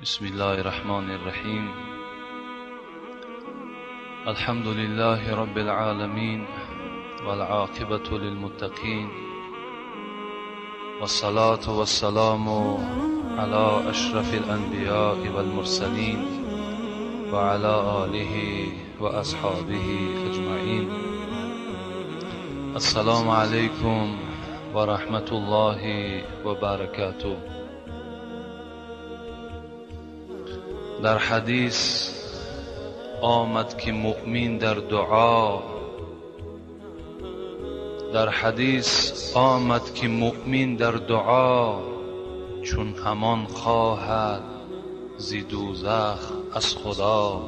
بسم الله الرحمن الرحیم. الحمد لله رب العالمین والعاقبة للمتقین والصلاة والسلام على أشرف الأنبیاء والمرسلین وعلى آله وأصحابه أجمعین. السلام علیکم و رحمة الله و برکاته. در حدیث آمد که مؤمن در دعا، در حدیث آمد که مؤمن در دعا چون امان خواهد ز دوزخ از خدا،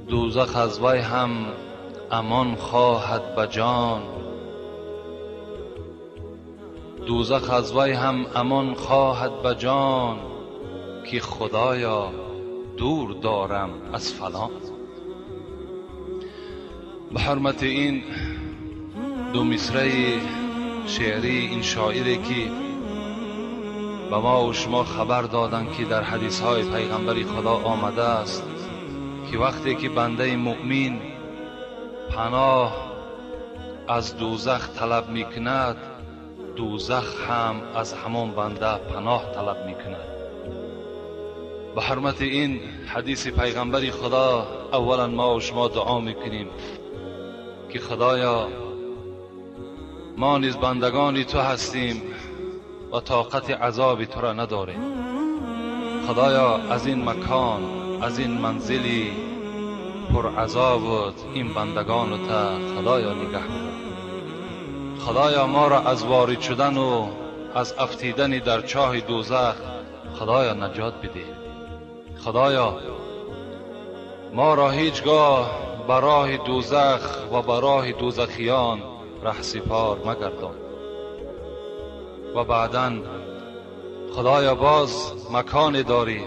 دوزخ از وی هم امان خواهد به جان، دوزخ از وی هم امان خواهد به جان، که خدایا دور دارم از فلان. به حرمت این دو مصرع شعری این شاعری که به ما و شما خبر دادند که در حدیث های پیغمبر خدا آمده است که وقتی که بنده مؤمن پناه از دوزخ طلب میکند، دوزخ هم از همان بنده پناه طلب میکند. به حرمت این حدیث پیغمبر خدا اولا ما و شما دعا میکنیم که خدایا ما نیز بندگان تو هستیم و طاقت عذاب تو را نداریم. خدایا از این مکان، از این منزلی پر عذاب این بندگان تا خدایا نگه بدار. خدایا ما را از وارد شدن و از افتیدن در چاه دوزخ خدایا نجات بده. خدایا ما را هیچگاه به راه دوزخ و به راه دوزخیان رهسپار مگردان. و بعداً خدایا باز مکان داری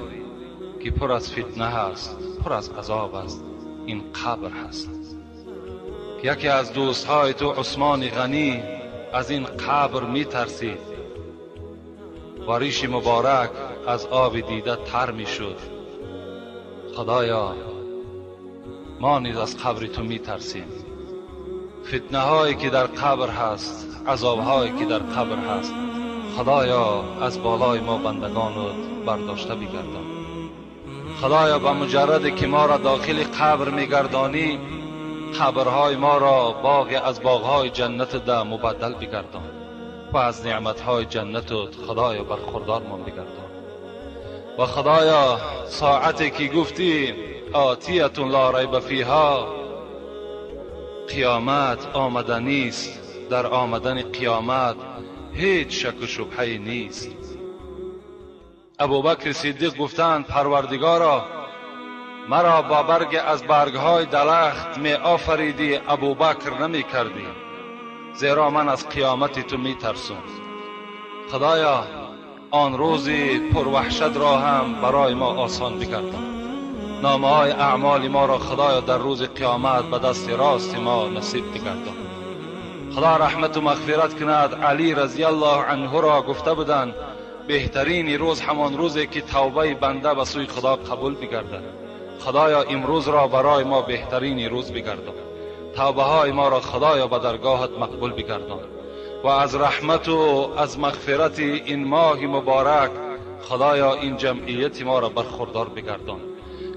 که پر از فتنه هست، پر از عذاب است، این قبر هست. یکی از دوستهای تو عثمان غنی از این قبر می ترسید و ریش مبارک از آب دیده تر می شد. خدایا ما نیز از قبر تو می ترسیم. فتنه هایی که در قبر هست، عذاب هایی که در قبر هست، خدایا از بالای ما بندگانت برداشته بگردان. خدایا به مجرد که ما را داخل قبر میگردانی، قبرهای ما را باغ از باغهای جنت ده مبدل بگردان و از نعمتهای جنتت خدایا برخوردارمان بگردان. و خدایا ساعتی که گفتی آتیة لا ریب فیها، قیامت آمدنی است، در آمدن قیامت هیچ شک و شبهه نیست. ابوبکر صدیق گفتند پروردگارا مرا با برگ از برگهای درخت می آفریدی، ابوبکر نمی کردی، زیرا من از قیامت تو می ترسم. خدایا آن روزی پروحشت را هم برای ما آسان بگردان. نامه های اعمال ما را خدایا در روز قیامت به دست راست ما نصیب بگردان. خدا رحمت و مغفرت کند علی رضی الله عنه را گفته بودند بهترین روز همان روزی که توبه بنده به سوی خدا قبول بگردد. خدایا امروز را برای ما بهترین روز بگردان. توبه های ما را خدایا به درگاهت مقبول بگردان و از رحمت و از مغفرت این ماه مبارک خدایا این جمعیت ما را برخوردار بگردان.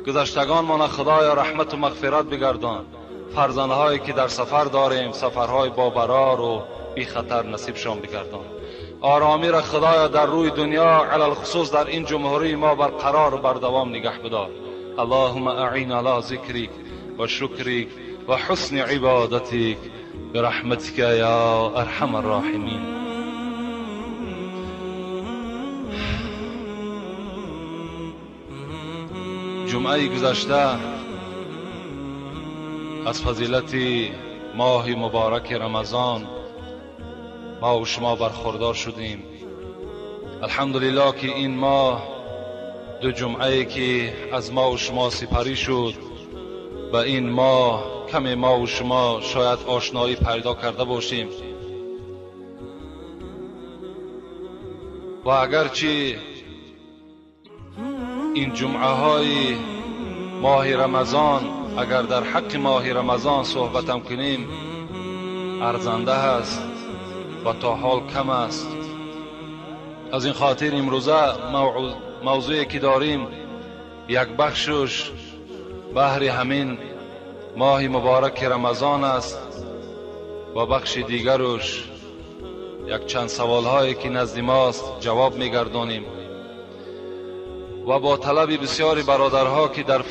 گذشتگان ما خدایا رحمت و مغفرت بگردان. فرزندهایی که در سفر داریم، سفرهای با برار و بی خطر نصیبشان بگردان. آرامی را خدایا در روی دنیا علی الخصوص در این جمهوری ما برقرار و بردوام نگه بدار. اللهم اعین علی ذکرک و شکرک و حسن عبادتک برحمتک یا ارحم الراحمین. جمعه گذشته از فضیلت ماه مبارک رمضان ما و شما برخوردار شدیم. الحمدلله که این ماه دو جمعه که از ما و شما سپری شد و این ماه کم ما و شما شاید آشنایی پیدا کرده باشیم و اگرچه این جمعه های ماه رمضان، اگر در حق ماه رمضان صحبتم کنیم ارزنده است و تا حال کم است. از این خاطر امروزه موضوعی که داریم یک بخشش بهر همین ماه مبارک رمضان است و بخش دیگرش یک چند سوال هایی که نزد ماست جواب میگردانیم و با طلب بسیاری برادرها که در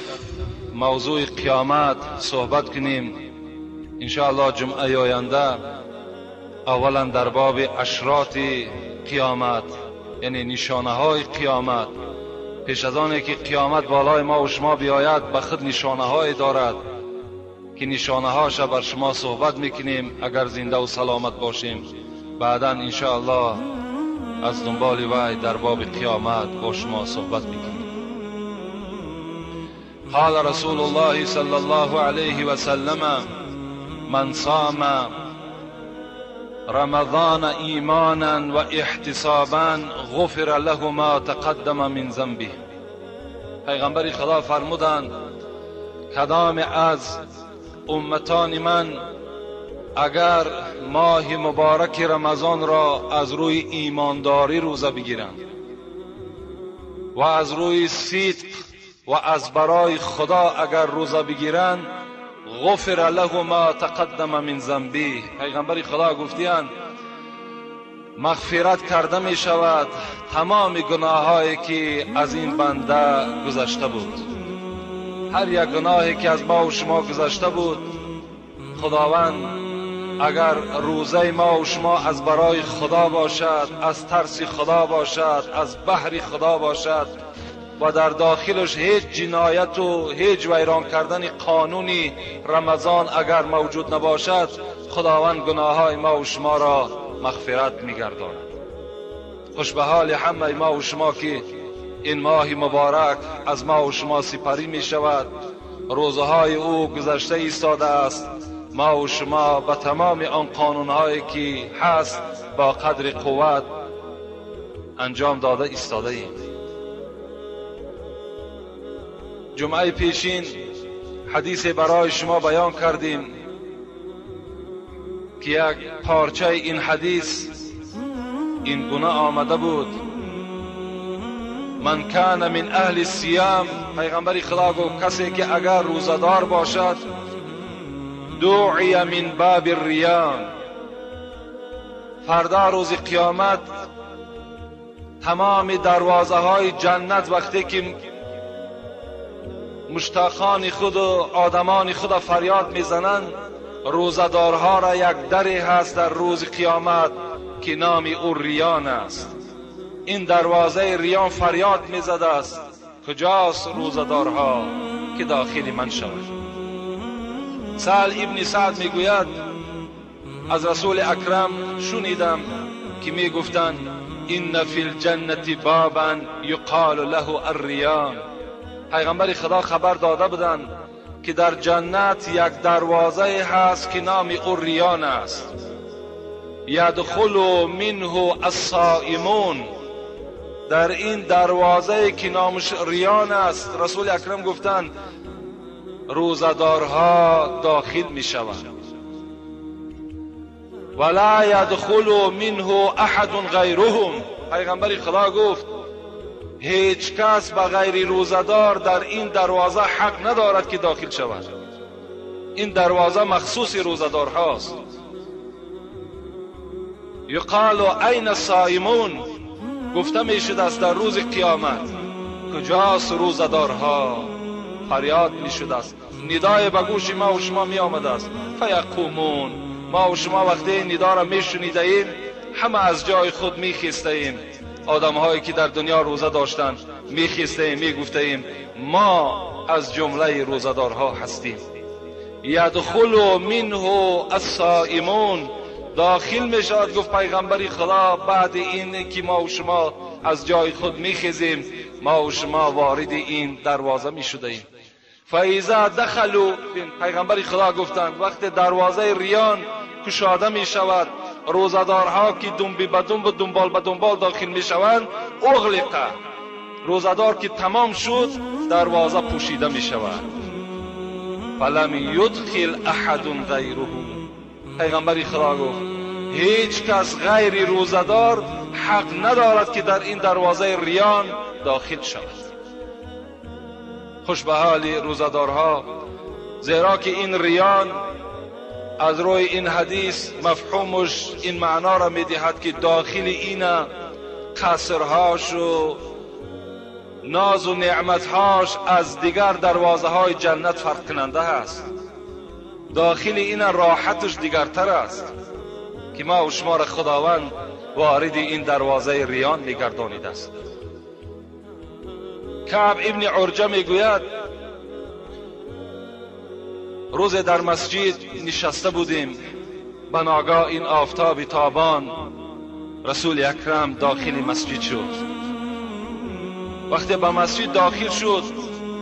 موضوع قیامت صحبت کنیم انشاءالله جمعه آینده اولا در باب اشراط قیامت، یعنی نشانه های قیامت. پیش از آنی که قیامت بالای ما و شما بیاید به خود نشانه های دارد که نشانه هاش بر شما صحبت میکنیم اگر زنده و سلامت باشیم. بعدا انشاءالله از دنبال وی در باب قیامت با شما صحبت میکنیم. قال رسول الله صلی الله علیه و سلم من صام رمضان ایمانا و احتسابا غفر له ما تقدم من ذنبه. پیغمبر خدا فرمودند کدام از امتان من اگر ماه مبارک رمضان را از روی ایمانداری روزه بگیرند و از روی صدق و از برای خدا اگر روزه بگیرند غفر له ما تقدم من ذنبه. پیغمبر خدا گفتیان مغفرت کرده می شود تمام گناهایی که از این بنده گذشته بود. هر یک گناهی که از ما و شما گذشته بود خداوند اگر روزه ما و شما از برای خدا باشد، از ترس خدا باشد، از بهر خدا باشد و در داخلش هیچ جنایت و هیچ ویران کردن قانونی رمضان اگر موجود نباشد خداوند گناههای ما و شما را مغفرت میگرداند. خوش به حال همه ما و شما که این ماه مبارک از ما و شما سپری می شود، روزهای او گذشته ایستاده است. ما و شما به تمام آن قانونهایی که هست با قدر قوت انجام داده ایستاده ایم. جمعه پیشین حدیث برای شما بیان کردیم که یک پارچه این حدیث این گونه آمده بود: من کان من اهل الصیام، پیغمبر خدا گفت کسی که اگر روزه‌دار باشد دعی من باب الریان، فردا روز قیامت تمام دروازه های جنت وقتی که مشتاقان خود و آدمان خود فریاد میزنند، روزه‌دارها را یک دری هست در روز قیامت که نام او ریان است. این دروازه ریان فریاد میزده است کجاست روزه‌دارها که داخل من شود. سهل ابن سعد میگوید از رسول اکرم شنیدم که میگفتند ان فی الجنة بابا یقال له الریان. پیغمبر خدا خبر داده بودند که در جنت یک دروازه هست که نام او ریان است. یدخل منه الصائمون، در این دروازه که نامش ریان است رسول اکرم گفتند روزه‌دارها داخل می شوند. ولا یدخل منه احد غیرهم، پیغمبر خدا گفت هیچ کس به غیر روزه‌دار در این دروازه حق ندارد که داخل شود. این دروازه مخصوص روزه‌دارهاست. یقال این الصائمون، گفته می شده است در روز قیامت کجاست روزه‌دارها؟ فریاد می شده است، ندای به گوش ما و شما می آمده است. فیقومون، ما و شما وقتی ندا را می شنیده ایم همه از جای خود می خیسته ایم. آدم هایی که در دنیا روزه داشتند می خیسته ایم، می گفته ایم ما از جمله روزه‌دارها هستیم. یدخل منه الصائمون، داخل می شود گفت پیغمبری خدا بعد این که ما و شما از جای خود می خیزیم، ما و شما وارد این دروازه می شده ایم. فاذا دخلوا، پیغمبر خدا گفتند وقت دروازه ریان کشاده می شود، روزه‌دارها که دنبی به دنب و دنبال به دنبال داخل می شوند، اغلقه، روزدار که تمام شد دروازه پوشیده می شود. فلم یدخل احد غیره. پیغمبر خدا گفت هیچ کس غیر روزدار حق ندارد که در این دروازه ریان داخل شود. خوش به حال روزدارها، زیرا که این ریان از روی این حدیث مفهومش این معنا را میدهد که داخل این قصرهاش و ناز و نعمتهاش از دیگر دروازه های جنت فرق کننده است. داخل این راحتش دیگرتر است که ما و شما را خداوند وارد این دروازه ریان میگردانیده است. کعب ابن عرجه میگوید روز در مسجد نشسته بودیم، بناگاه این آفتاب تابان رسول اکرم داخل مسجد شد. وقتی به مسجد داخل شد،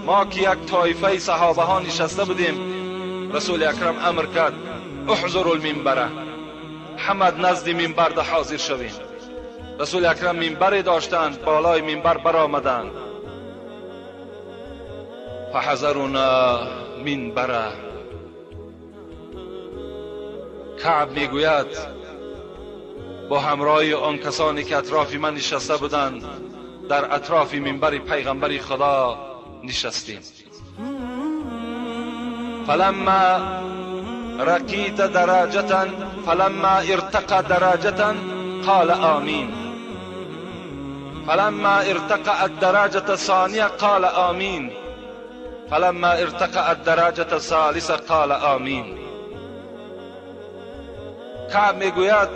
ما که یک طایفه صحابه ها نشسته بودیم، رسول اکرم امر کرد احضروا المنبر، همه نزد منبر ده حاضر شویم. رسول اکرم منبری داشتند، بالای منبر برآمدند. فحضرنا منبره. کعب میگوید با همراه آن کسانی که اطراف من نشسته بودند در اطراف منبر پیغمبر خدا نشستیم. فلما رقیت درجة فلما ارتقى درجة قال آمین، فلما ارتقى الدرجة الثانية قال آمین، فلما ارتقى الدرجة الثالثة قال آمین. کعب میگوید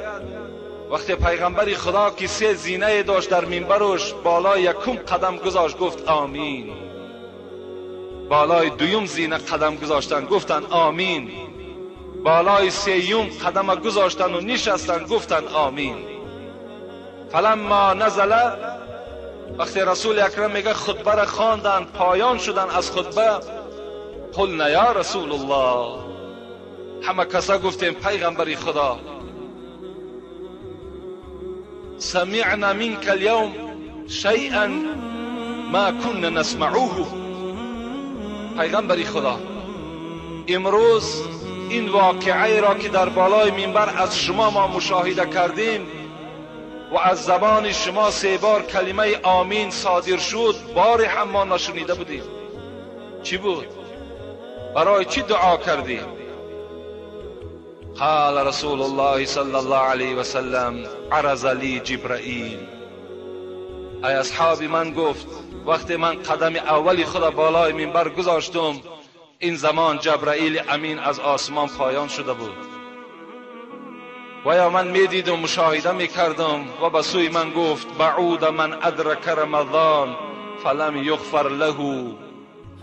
وقتی پیغمبر خدا که سه زینه داشت در منبرش، بالای یکم قدم گذاشت گفت آمین، بالای دویم زینه قدم گذاشتن گفتن آمین، بالای سیوم قدم گذاشتن و نشستن گفتن آمین. فلما نزل، وقتی رسول اکرم میگه خطبه را خواندن، پایان شدن از خطبه، قلنا یا رسول الله، همه کسا گفتیم پیغمبر خدا، سمعنا منك اليوم شيئا ما كنا نسمعوه. پیغمبر خدا امروز این واقعه را که در بالای منبر از شما ما مشاهده کردیم و از زبان شما سه بار کلمه آمین صادر شد، بار هم ما نشنیده بودیم. چی بود؟ برای چی دعا کردیم؟ قال رسول الله صلی الله علیه و سلم عرض لی جبرائیل. ای اصحاب من گفت وقتی من قدم اولی خود بالای منبر گذاشتم، این زمان جبرائیل امین از آسمان پایان شده بود و یا من میدیدم مشاهده میکردم و به سوی من گفت بعود من ادرک رمضان فلم یغفر له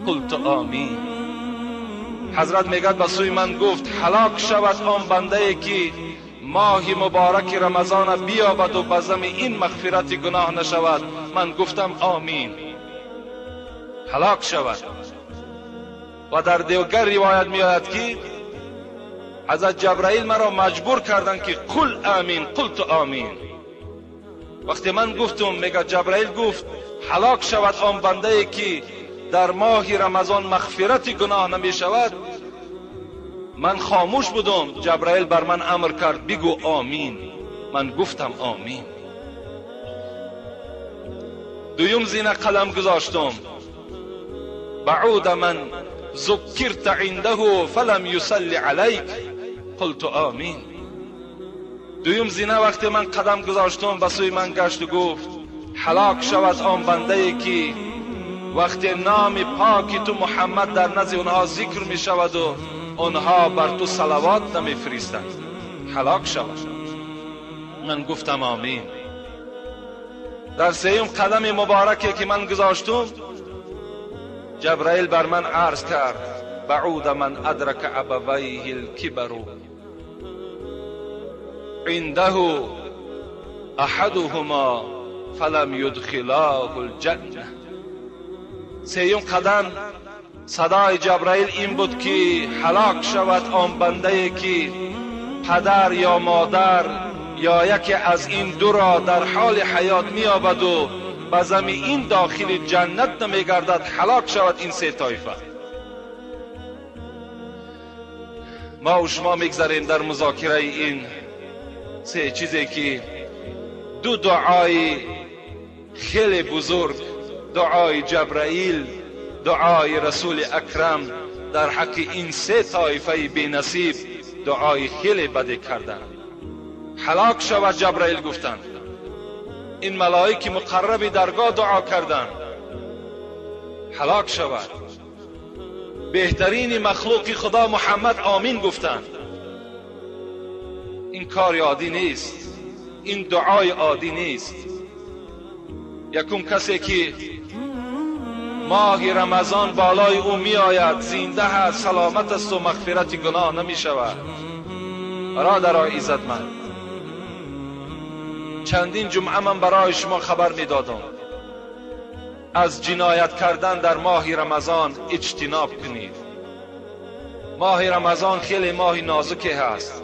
قلت آمین. حضرت میگد به سوی من گفت هلاک شود آن بنده ای که ماه مبارک رمضان بیابد و به این مغفرت گناه نشود. من گفتم آمین. هلاک شود. و در دیگر روایت میآید که حضرت جبرائیل مرا مجبور کردند که قل آمین، قلت آمین. وقتی من گفتم، میگه جبرائیل گفت هلاک شود آن بنده ای که در ماه رمضان مغفرت گناه نمی شود. من خاموش بودم، جبرائیل بر من امر کرد بگو آمین. من گفتم آمین. دویم زینه قلم گذاشتم، بعود من ذکرت عنده فلم یصلی علیک قلت آمین. دویم زینه وقتی من قدم گذاشتم به سوی من گشت و گفت هلاک شود آن بنده ای که وقتی نام پاک تو محمد در نزد اونها ذکر می شود و آنها بر تو صلوات نمی فرستند، هلاک شود. من گفتم آمین. در سیوم قدم مبارکی که من گذاشتم، جبرائیل بر من عرض کرد بعود من ادرک ابویه الکبر عنده احدهما فلم یدخلاه الجنه. سیوم قدم صدای جبرائیل این بود که هلاک شود آن بنده که پدر یا مادر یا یکی از این دو را در حال حیات می‌یابد و به زمین داخل جنت نمیگردد، هلاک شود این سه طایفه. ما و شما میگذریم در مذاکره این سه چیزی که دو دعای خیلی بزرگ، دعای جبرائیل، دعای رسول اکرم در حق این سه طایفه بی نصیب دعای خیلی بده کردند. هلاک شود جبرائیل گفتند، این ملائک مقرب درگاه دعا کردند، هلاک شود. بهترین مخلوق خدا محمد آمین گفتند. این کار عادی نیست، این دعای عادی نیست. یکم کسی که ماه رمضان بالای او می آید، زنده است، سلامت است و مغفرت گناه نمی شود. برادرای عزتمند، چندین جمعه من برای شما خبر می دادم از جنایت کردن در ماه رمضان اجتناب کنید. ماه رمضان خیلی ماه نازکی هست،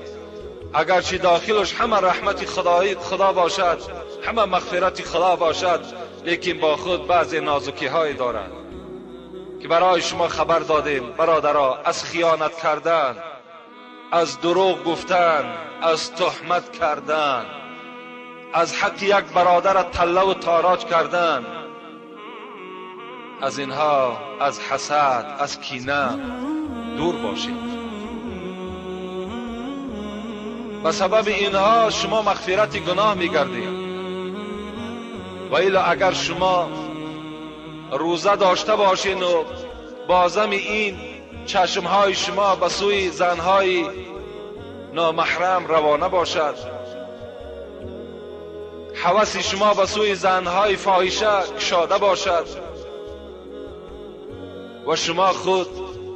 اگرچه داخلش همه رحمت خدا باشد، همه مغفرت خدا باشد، لیکن با خود بعض نازکی های دارد که برای شما خبر دادیم. برادرها، از خیانت کردن، از دروغ گفتن، از تهمت کردن، از حق یک برادر تله و تاراج کردن، از اینها، از حسد، از کینه دور باشید. به سبب اینها شما مغفرت گناه میگردید. و الا اگر شما روزه داشته باشین و بازم این چشمهای شما به سوی زنهای نامحرم روانه باشد، هوس شما به سوی زنهای فاحشه کشاده باشد و شما خود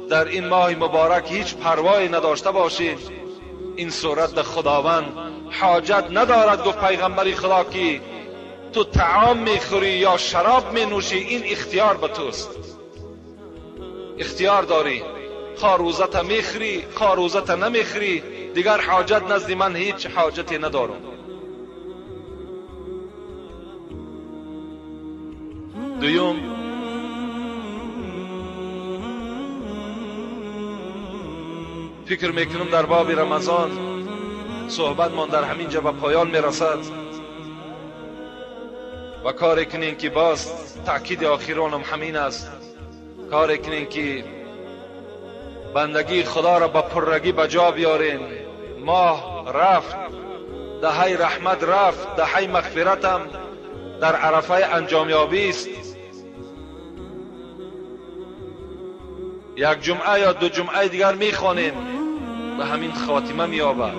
در این ماه مبارک هیچ پروایی نداشته باشید، این صورت خداوند حاجت ندارد. گفت پیغمبر خدا که تو طعام میخوری یا شراب مینوشی، این اختیار به توست، اختیار داری، خواه روزت میخوری خواه روزت نمیخوری، دیگر حاجت نزد من هیچ حاجتی ندارم. دوم، فکر میکنم در باب رمضان صحبت من در همین جا به پایان میرسد و کار کنین که باز تأکید آخرانم همین است، کار کنین که بندگی خدا را با پررگی به جا بیارین. ماه رفت، دهه رحمت رفت، دهه مغفرتم در عرفه انجامیابی است. یک جمعه یا دو جمعه دیگر میخوانیم به همین خاتمه مییابد،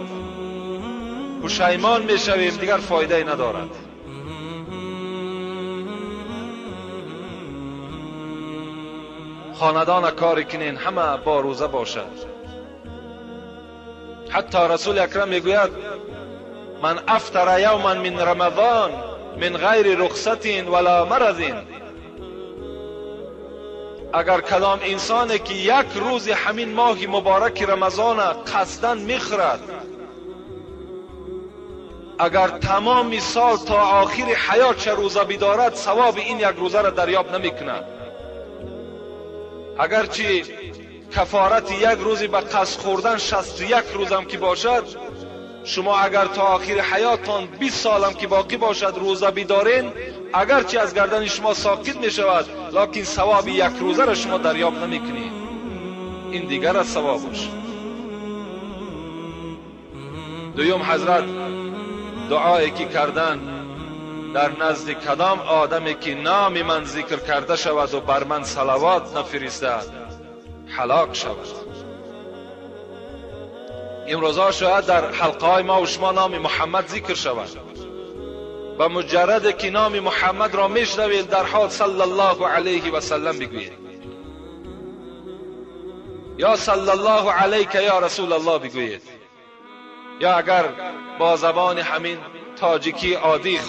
پشیمان میشویم، دیگر فایده ندارد. خاندان کاری کنین همه با روزه باشد. حتی رسول اکرم میگوید من افطر یوما من رمضان من غیر رخصت ولا مرض، اگر کدام انسانی که یک روز همین ماه مبارک رمضان قصداً میخورد، اگر تمام سال تا آخر حیات چه روزه بدارد، ثواب این یک روزه را دریافت نمیکند. اگرچه کفارت یک روزی به قصد خوردن 61 روزم که باشد، شما اگر تا آخر حیاتتان 20 سالم که باقی باشد روزه بدارین، اگرچه از گردن شما ساقط می شود، لکن ثواب یک روزه را شما دریافت نمی کنید. این دیگر از ثوابش. دوم، حضرت دعایی که کردن در نزد کدام آدمی که نام من ذکر کرده شود و بر من صلوات نفرستد هلاک شود. امروزها شاید در حلقه های ما و شما نام محمد ذکر شود، به مجرد که نام محمد را میشنوید در حال صلی الله علیه و سلم بگویید، یا صلی الله علیک یا رسول الله بگویید، یا اگر با زبان همین تاجیکی عادی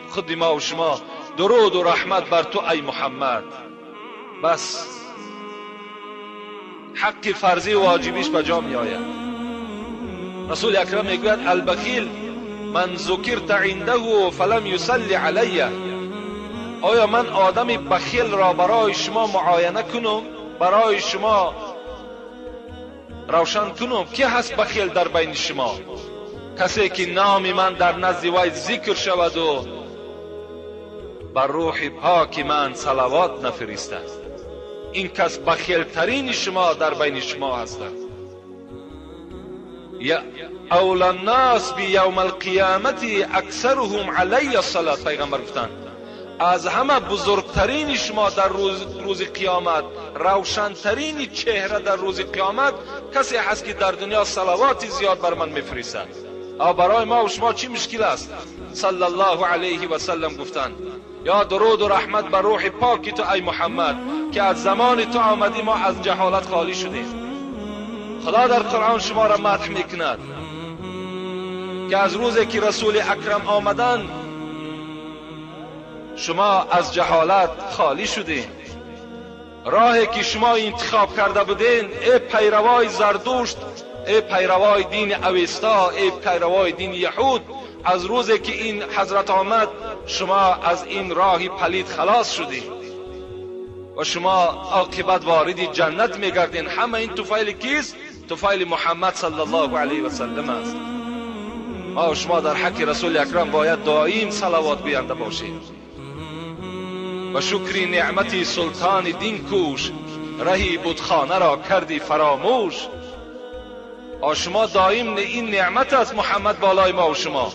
خود ما و شما درود و رحمت بر تو ای محمد، بس حق فرضی و واجبیش به جا می آید. رسول اکرم میگوید البخیل من ذکرت عنده فلم یصلی علیه، آیا من آدم بخیل را برای شما معاینه کنم، برای شما روشن کنم؟ کی هست بخیل در بین شما؟ کسی که نام من در نزد وی ذکر شود و بر روح پاک من صلوات نفرستد، این کس بخیل ترین شما در بین شما هستند. یا اولی الناس بیوم القیامت اکثرهم علی الصلاة. پیغمبر گفتند از همه بزرگترین شما در روز قیامت، روشنترین چهره در روز قیامت کسی هست که در دنیا صلوات زیاد بر من میفرستد. برای ما و شما چی مشکل است؟ صلی الله علیه و سلم گفتند یا درود و رحمت بر روح پاک تو ای محمد که از زمان تو آمدی ما از جهالت خالی شدیم. خدا در قرآن شما را مدح میکند که از روزی که رسول اکرم آمدن شما از جهالت خالی شدین. راهی که شما انتخاب کرده بودین، ای پیروای زردشت، ای پیروای دین اوستا، ای پیروای دین یهود، از روزی که این حضرت آمد شما از این راه پلید خلاص شدین و شما عاقبت وارد جنت میگردین. همه این طفیل کیست؟ طفیل محمد صلی الله علیه و سلم است. ما و شما در حق رسول اکرم باید دائم صلوات گوینده باشیم. و شکری نعمتی سلطان دین کوش، رهی بتخانه را کردی فراموش. شما دائم این نعمت است محمد بالای ما و شما.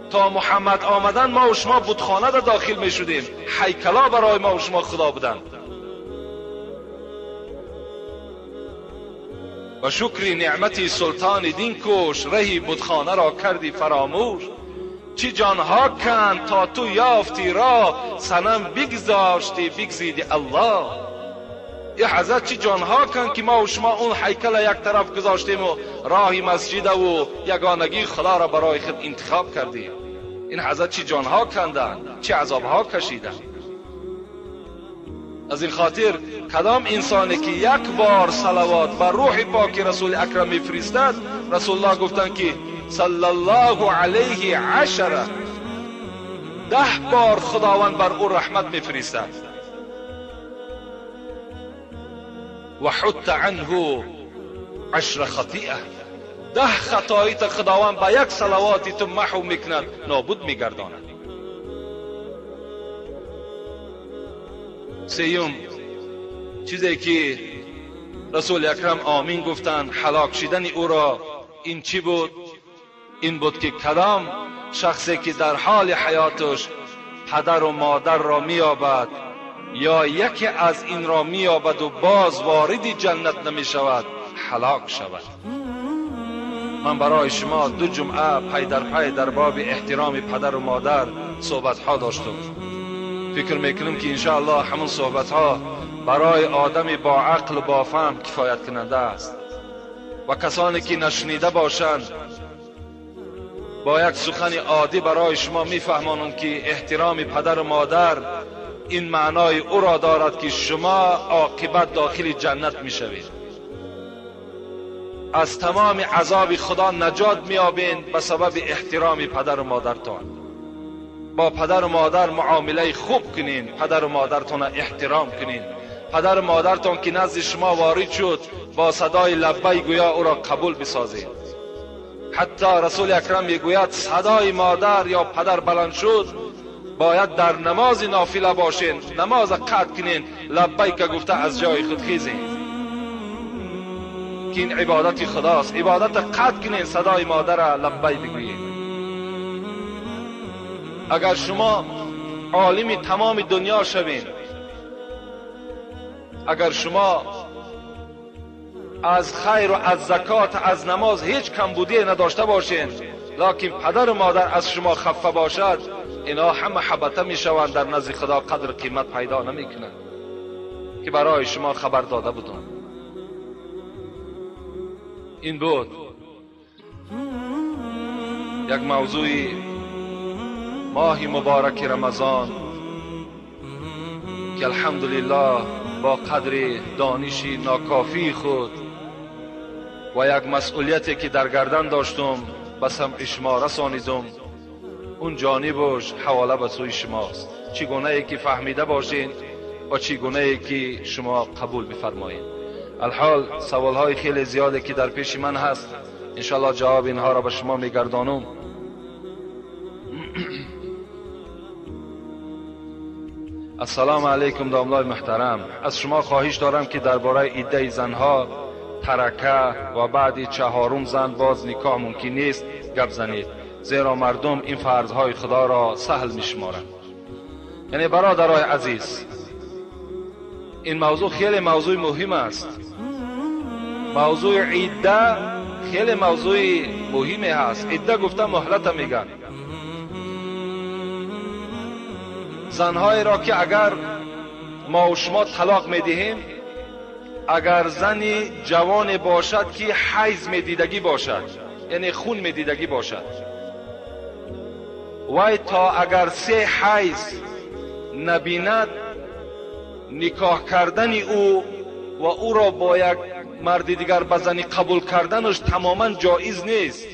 تا محمد آمدن ما و شما بتخانه را داخل می شدیم، هیکلا برای ما و شما خدا بودند. و شکری نعمتی سلطان دین کوش، رهی بتخانه را کردی فراموش. چی جانها کن تا تو یافتی را، صنم بگذاشتی بگزیدی الله. یه حضرت چی جانها کن که ما و شما اون هیکل یک طرف گذاشتیم و راه مسجد و یگانگی خدا را برای خود انتخاب کردیم. این حضرت چی جانها کندن، چه عذابها کشیدن. از این خاطر کدام انسانی که یک بار صلوات بر روح پاک رسول اکرم میفرستد، رسول الله گفتند که صلی الله علیه عشره، 10 بار خداوند بر او رحمت میفرستد. و حط عنه 10 خطیئه، 10 خطایی تا خداوند با یک صلواتی تو محو میکند، نابود میگرداند. سیوم چیزی که رسول اکرم آمین گفتند هلاک شدن او را، این چی بود؟ این بود که کدام شخصی که در حال حیاتش پدر و مادر را مییابد یا یکی از این را مییابد و باز وارد جنت نمی شود، هلاک شود. من برای شما 2 جمعه پی در پی در باب احترام پدر و مادر صحبت ها داشتم. فکر میکنم که انشاءالله همون صحبت ها برای آدم با عقل و با فهم کفایت کننده است و کسانی که نشنیده باشند با یک سخن عادی برای شما میفهمانم که احترام پدر و مادر این معنای او را دارد که شما عاقبت داخل جنت میشوید، از تمام عذاب خدا نجات میابین به سبب احترام پدر و مادرتان. با پدر و مادر معامله خوب کنین، پدر و مادرتان احترام کنین. پدر و مادرتان که نزد شما وارد شد با صدای لبی گویا او را قبول بسازید. حتی رسول اکرم میگوید صدای مادر یا پدر بلند شد باید در نماز نافله باشین، نماز قطع کنین، لبیک گفته از جای خود خیزین که این عبادت خداست. عبادت قطع کنین، صدای مادر لبی بگویین. اگر شما عالم تمام دنیا شوین، اگر شما از خیر و از زکات از نماز هیچ کمبودی نداشته باشین، لکن پدر و مادر از شما خفه باشد، اینا همه حبطه میشوند، در نزد خدا قدر قیمت پیدا نمیکنند که برای شما خبر داده بودم. این بود یک موضوع ماه مبارک رمضان که الحمدلله با قدر دانش ناکافی خود و یک مسئولیتی که در گردن داشتم به سمع شما رسانیدم، اون جانبش حواله به سوی شماست. چگونه که فهمیده باشین و چگونه که شما قبول بفرمایید. الحال سوال های خیلی زیاده که در پیش من هست، انشالله جواب اینها را به شما میگردانم. السلام علیکم داملای محترم، از شما خواهش دارم که درباره عده زنها، ترکه و بعد چهارم زن باز نکاح ممکن نیست گپ زنید، زیرا مردم این فرضهای خدا را سهل میشمارند. یعنی برادرای عزیز، این موضوع خیلی موضوع مهم است. موضوع عده خیلی موضوع مهمی هست. عده گفته مهلت میگن. زنهایی را که اگر ما و شما طلاق میدهیم، اگر زنی جوان باشد که حیض میدیدگی باشد، یعنی خون میدیدگی باشد، وای تا اگر 3 حیض نبیند، نکاح کردن او و او را با یک مرد دیگر به زنی قبول کردنش تماما جایز نیست.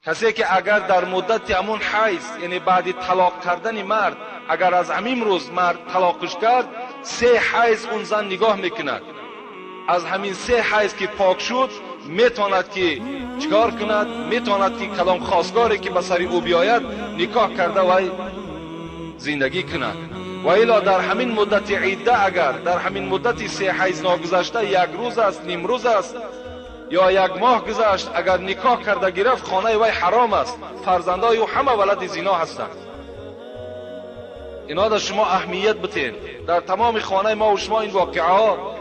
کسی که اگر در مدت همون حیض، یعنی بعد طلاق کردن مرد، اگر از همین روز مرد طلاقش کرد، 3 حیض اون زن نگاه میکند. از همین 3 حیض که پاک شد، میتواند که چیکار کند؟ میتواند که کدام خواستگاری که به سر او بیاید نکاح کرده و زندگی کند. و الا در همین مدت عده، اگر در همین مدت 3 حیض ناگذشته، یک روز است، نیم روز است یا یک ماه گذشت، اگر نکاح کرده گرفت، خانه وی حرام است، فرزندای او همه ولد زنا هستند. اینا در شما اهمیت بتین. در تمام خانه ما و شما این واقعه ها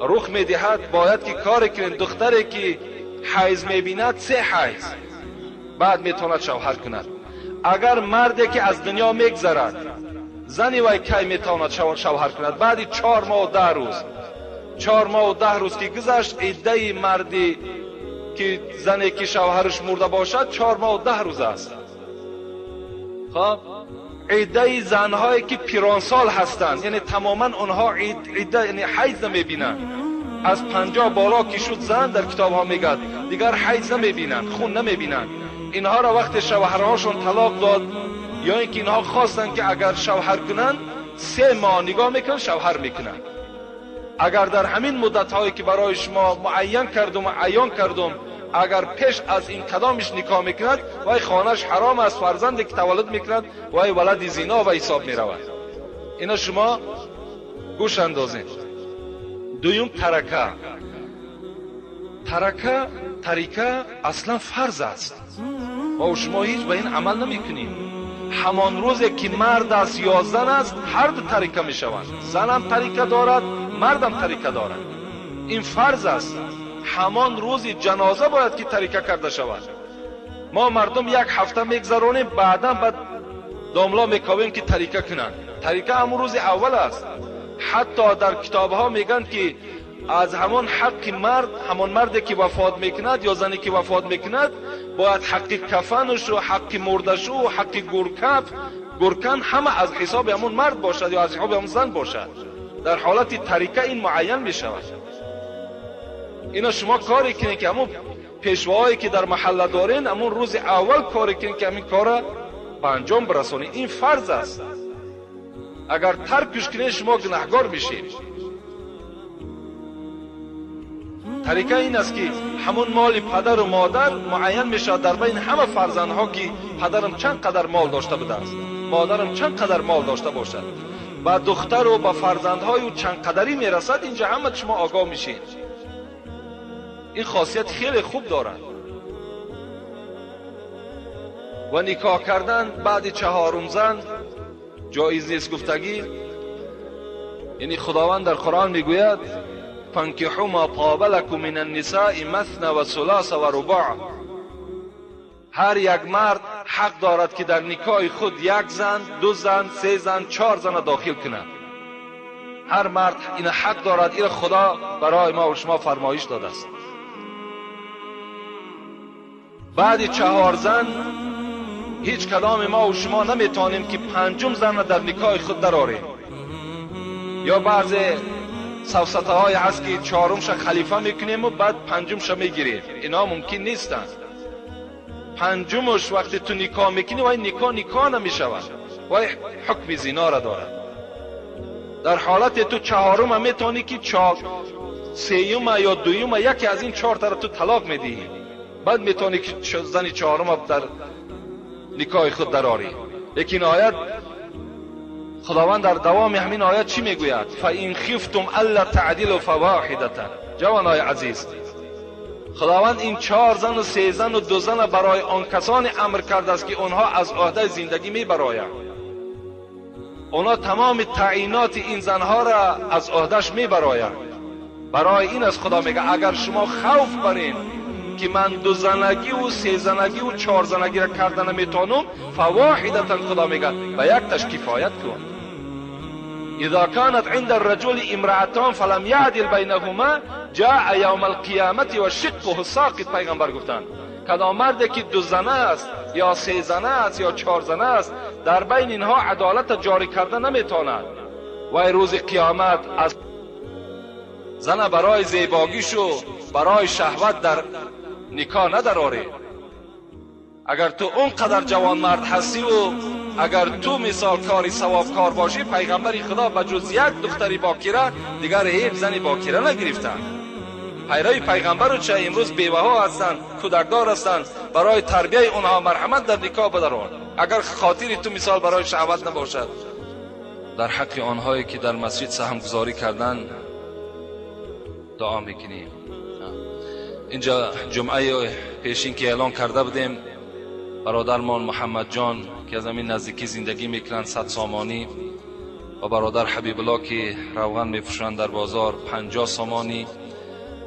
رخ میدهد. باید که کار کنین. دختری که حیض میبیند 3 حیض بعد میتواند شوهر کند. اگر مردی که از دنیا میگذرد، زنی وی کی میتواند شوهر کند؟ بعد 4 ماه و 10 روز. 4 ماه و 10 روز که گذشت، عده مردی که زنی که شوهرش مرده باشد 4 ماه و 10 روز است. خب عده زنهایی که پیرانسال هستند، یعنی تماما آنها عده، یعنی حیض نمیبینند. از 50 بالا که شد زن، در کتاب ها میگد دیگر حیض نمیبینند، خون نمیبینند. اینها را وقت شوهرهاشون طلاق داد، یا اینکه اینها خواستند که اگر شوهر کنند، 3 ماه نگاه میکنن، شوهر میکنند. اگر در همین مدت هایی که برای شما معین کردم و عیان کردم، اگر پیش از این کدامش نکاح میکند، وای خانهش حرام است، فرزندی که تولد میکند وای ولد زنا و حساب میرود. اینا شما گوش اندازین. دویم ترکه. ترکه اصلا فرض است. ما و شما هیچ به این عمل نمیکنیم. همان روزی که مرد است یا زن است، هر دو ترکه میشوند. زنم ترکه دارد، مردم ترکه دارد. این فرض است. همان روزی جنازه باید که ترکه کرده شود. ما مردم یک هفته میگذرانیم، بعدا بعد داملا میکاویم که ترکه کنند. ترکه همون روز اول است. حتی در کتاب ها میگن که از همان حق مرد، همان مردی که وفات میکند یا زنی که وفات میکند، باید حق کفنش و حق مردش و حق گورکن همه از حساب همون مرد باشد یا از حساب همون زن باشد. در حالت ترکه این معین میشود. اینا شما کاری کنید که همون پیشواهایی که در محله دارین، همون روز اول کاری کنید که همین کار به انجام برسونید. این فرض است. اگر ترکش کنید شما گناهگار میشید. طریقه این است که همون مال پدر و مادر معین میشود در بین همه فرزندها که پدرم چند قدر مال داشته بوده است، مادرم چند قدر مال داشته باشد، با دختر و با فرزندهای او چند قدری میرسد. اینجا همه شما آگاه میشید. این خاصیت خیلی خوب دارد. و نکاح کردن بعد 4 زن جایز نیست گفتگی. یعنی خداوند در قرآن میگوید فانکحوا ما طاب لکم من النساء مثنی و ثلاث و رباع. هر یک مرد حق دارد که در نکاح خود 1 زن، 2 زن، 3 زن، 4 زن داخل کند. هر مرد این حق دارد. این خدا برای ما و شما فرمایش داده است. بعد 4 زن هیچ کدام ما و شما نمیتونیم که 5 زن را در نکاح خود درآریم. یا بعض سفسطه های هست که 4مش خلیفه میکنیم و بعد 5مش میگیریم. اینا ممکن نیستند. 5مش وقتی تو نکاح میکنی و این نکاح نمیشود. وای حکم زنا را دارد. در حالت تو چهارم میتونی که سیوم یا دویم یکی از این چهار تا تو طلاق میدی، بعد میتونی که زن چهارم در نکاح خود درآری. لیکن آیت خداوند در دوام همین آیت چی میگوید؟ فإن خفتم الا تعدلوا فواحدة. جوانای عزیز، خداوند این 4 زن و 3 زن و 2 زن برای آن کسانی امر کرده است که آنها از عهده زندگی میبرایند. آنها تمام تعیینات این زنها را از عهدهش میبرایند. برای این از خدا میگه اگر شما خوف برین که من 2 زنگی و 3 زنگی و 4 زنگی را کرده نمیتونم، فواحدة خدا میگه به یک تش کفایت کن. اذا كانت عند الرجل امرأتان فلم يعدل بينهما جاء يوم القیامت و شقه ساقط. پیغمبر گفتند کدام مرد که 2 زنه است یا 3 زنه است یا 4 زنه است، در بین اینها عدالت جاری کرده نمیتواند و روز قیامت از زن برای زیباگیش و برای شهوت در نکاح ندراری. اگر تو اونقدر جوان مرد هستی و اگر تو مثال کاری ثواب کار باشی، پیغمبر خدا به جز یک دختری باکره دیگر هیچ زنی باکره نگرفتند. پیروی پیغمبر چه امروز بیوه ها هستند، کودکدار هستند، برای تربیه اونها مرحمت در نکاح بدران. اگر خاطر تو مثال برای شهوت نباشد. در حق آنهایی که در مسجد سهمگذاری کردند دعا میکنیم. اینجا جمعه پیشین که اعلان کرده بودیم، برادرمان محمد جان که از همین نزدیکی زندگی میکنند 100 سامانی، و برادر حبیب الله که روغن میفروشند در بازار 50 سامانی،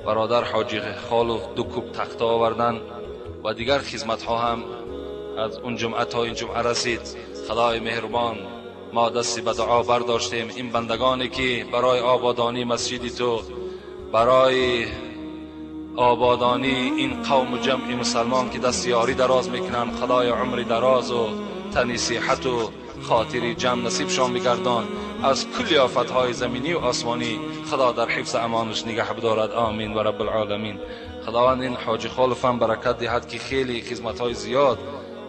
برادر حاجی خالو 2 کوب تخته آوردن و دیگر خدمت ها هم از اون جمعه تا این جمعه رسید. خدای مهربان، ما دستی به دعا برداشتیم. این بندگانی که برای آبادانی مسجد تو، برای آبادانی این قوم و جمع مسلمان که دست یاری دراز میکنن، خدای عمر دراز و تنی صحت و خاطری جمع نصیبشان بگردان. از کل آفتهای زمینی و آسمانی خدا در حفظ امانش نگه بدارد. آمین و رب العالمین. خداوند این حاجی خالف هم برکت دهد که خیلی خدمتهای زیاد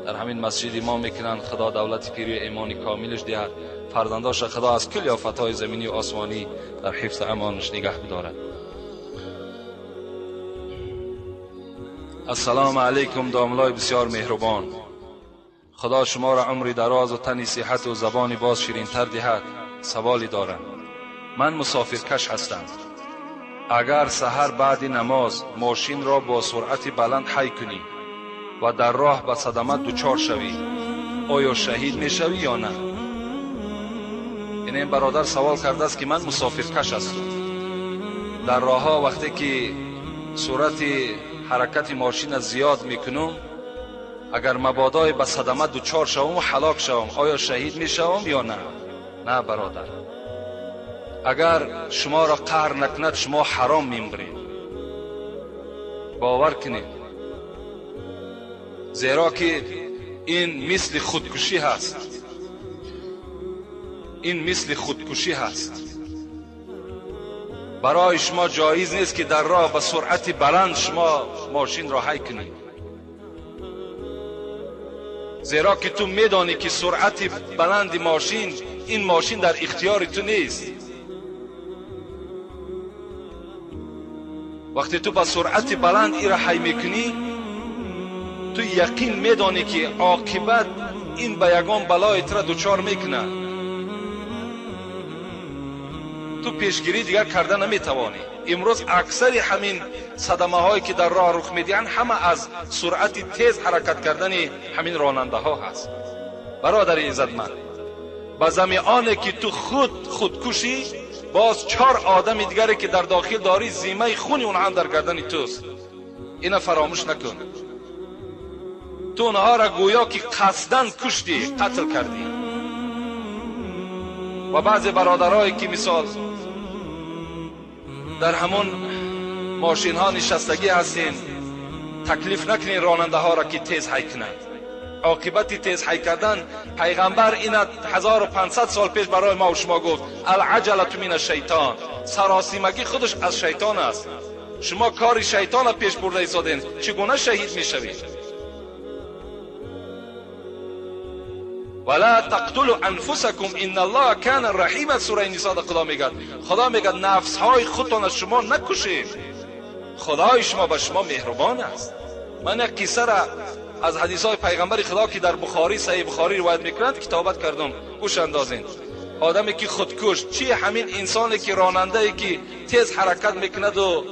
در همین مسجد ما میکنن. خدا دولت پیری ایمان کاملش دهد. فرزنداش خدا از کل آفتهای زمینی و آسمانی در حفظ امانش نگه بدارد. السلام علیکم داملای بسیار مهربان. خدا شما را عمری دراز و تنی صحت و زبانی باز شیرین تر دهد. سوالی دارم. من مسافرکش هستم. اگر سحر بعد نماز ماشین را با سرعت بلند حی کنی و در راه به صدمه دچار شوی، آیا شهید میشوی یا نه؟ این برادر سوال کرده است که من مسافرکش هستم. در راه ها وقتی که سرعت حرکت ماشین زیاد میکنم، اگر مبادای به صدمه دچار شوم و هلاک شوم، آیا شهید میشوم یا نه؟ نه برادر، اگر شما را قهر نکند شما حرام میمرید. باور کنید، زیرا که این مثل خودکشی هست. این مثل خودکشی هست. برای شما جایز نیست که در راه به سرعت بلند شما ماشین را حی کنید، زیرا که تو میدانی که سرعت بلند ماشین، این ماشین در اختیار تو نیست. وقتی تو با سرعت بلند ای را حی میکنی، تو یقین میدانی که عاقبت این به یگان بلای تو را دچار میکنه. تو پیشگیری دیگر کرده نمیتوانی. امروز اکثر همین صدمه هایی که در راه رخ میدهند همه از سرعت تیز حرکت کردن همین راننده ها هست. برادر عزتمند، به زمیانه که تو خود خودکشی، باز 4 آدم دیگری که در داخل داری زیمه خونی اون هم در گردن توست. اینا فراموش نکن. تو اونها را گویا که قصدن کشتی، قتل کردی. و بعض برادرایی که مثال در همون ماشین ها نشستگی هستین، تکلیف نکنین راننده ها را که تیز حی کنند. عاقبت تیز حی کردن، پیغمبر این 1500 سال پیش برای ما و شما گفت العجله من الشیطان، سراسیمگی خودش از شیطان است. شما کار شیطان را پیش برده ایستادین، چگونه شهید میشوید؟ ولا تقتلوا انفسکم ان الله کان رحیما. سوره نساء خدا میگه، خدا میگه نفس های خودتان از شما نکشید، خدای شما به شما مهربان است. من یک قصه را از حدیث های پیغمبر خدا که در بخاری، صحیح بخاری روایت میکنند کتابت کردم، گوش اندازین. آدمی که خودکش، چی همین انسانی که راننده ای که تیز حرکت میکند و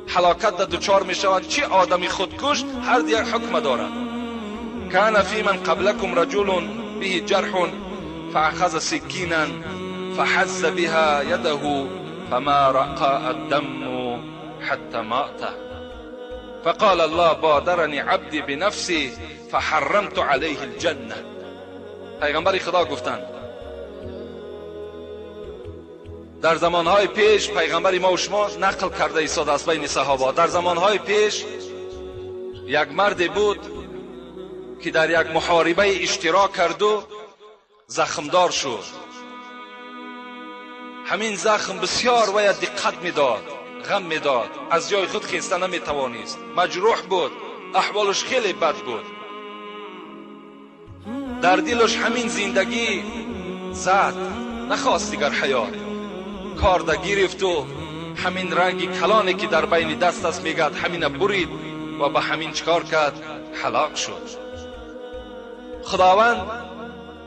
هلاکت در دچار میشود، چی آدمی خودکش، هر یک حکم دارد. کان فی من قبلکم رجل به جرح فاخذ سکینا فحز بها یده فما رقى الدم حتى مات فقال الله بادرني عبدي بنفسي فحرمت عليه الجنة. پیغمبر خدا گفتند در زمانهای پیش، پیغمبر ما و شما نقل کرده ایستاده است بین صحابه، در زمانهای پیش یک مرد بود که در یک محاربه اشتراک کرد و زخمدار شد. همین زخم بسیار وی دقت میداد، غم میداد، از جای خود خیسته نمیتوانست، مجروح بود، احوالش خیلی بد بود. در دلش همین زندگی زد، نخواست دیگر حیات. کارده گرفت و همین رنگ کلانی که در بین دست است میگد همین برید و به همین چکار کرد؟ هلاک شد. خداوند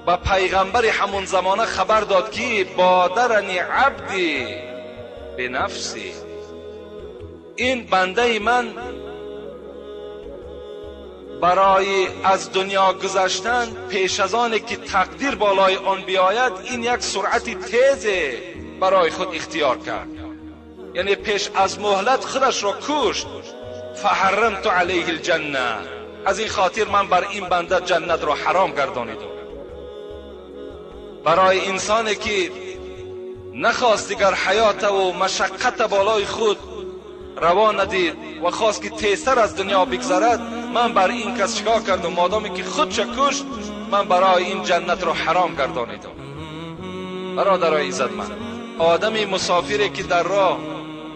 به پیغمبر همون زمانه خبر داد که بادرنی عبدی به نفسی، این بنده من برای از دنیا گذشتن پیش از آن که تقدیر بالای آن بیاید، این یک سرعت تیز برای خود اختیار کرد، یعنی پیش از مهلت خودش را کشت. فحرمت علیه الجنه، از این خاطر من بر این بنده جنت را حرام گردانیدم. برای انسانی که نخواست دیگر حیات و مشقت بالای خود روا ندید و خواست که تیزتر از دنیا بگذرد، من بر این کس چیکار کردم؟ مادامی که خودش کشت، من برای این جنت را حرام گردانیدم. برادرای عزتمند، آدمی مسافری که در راه،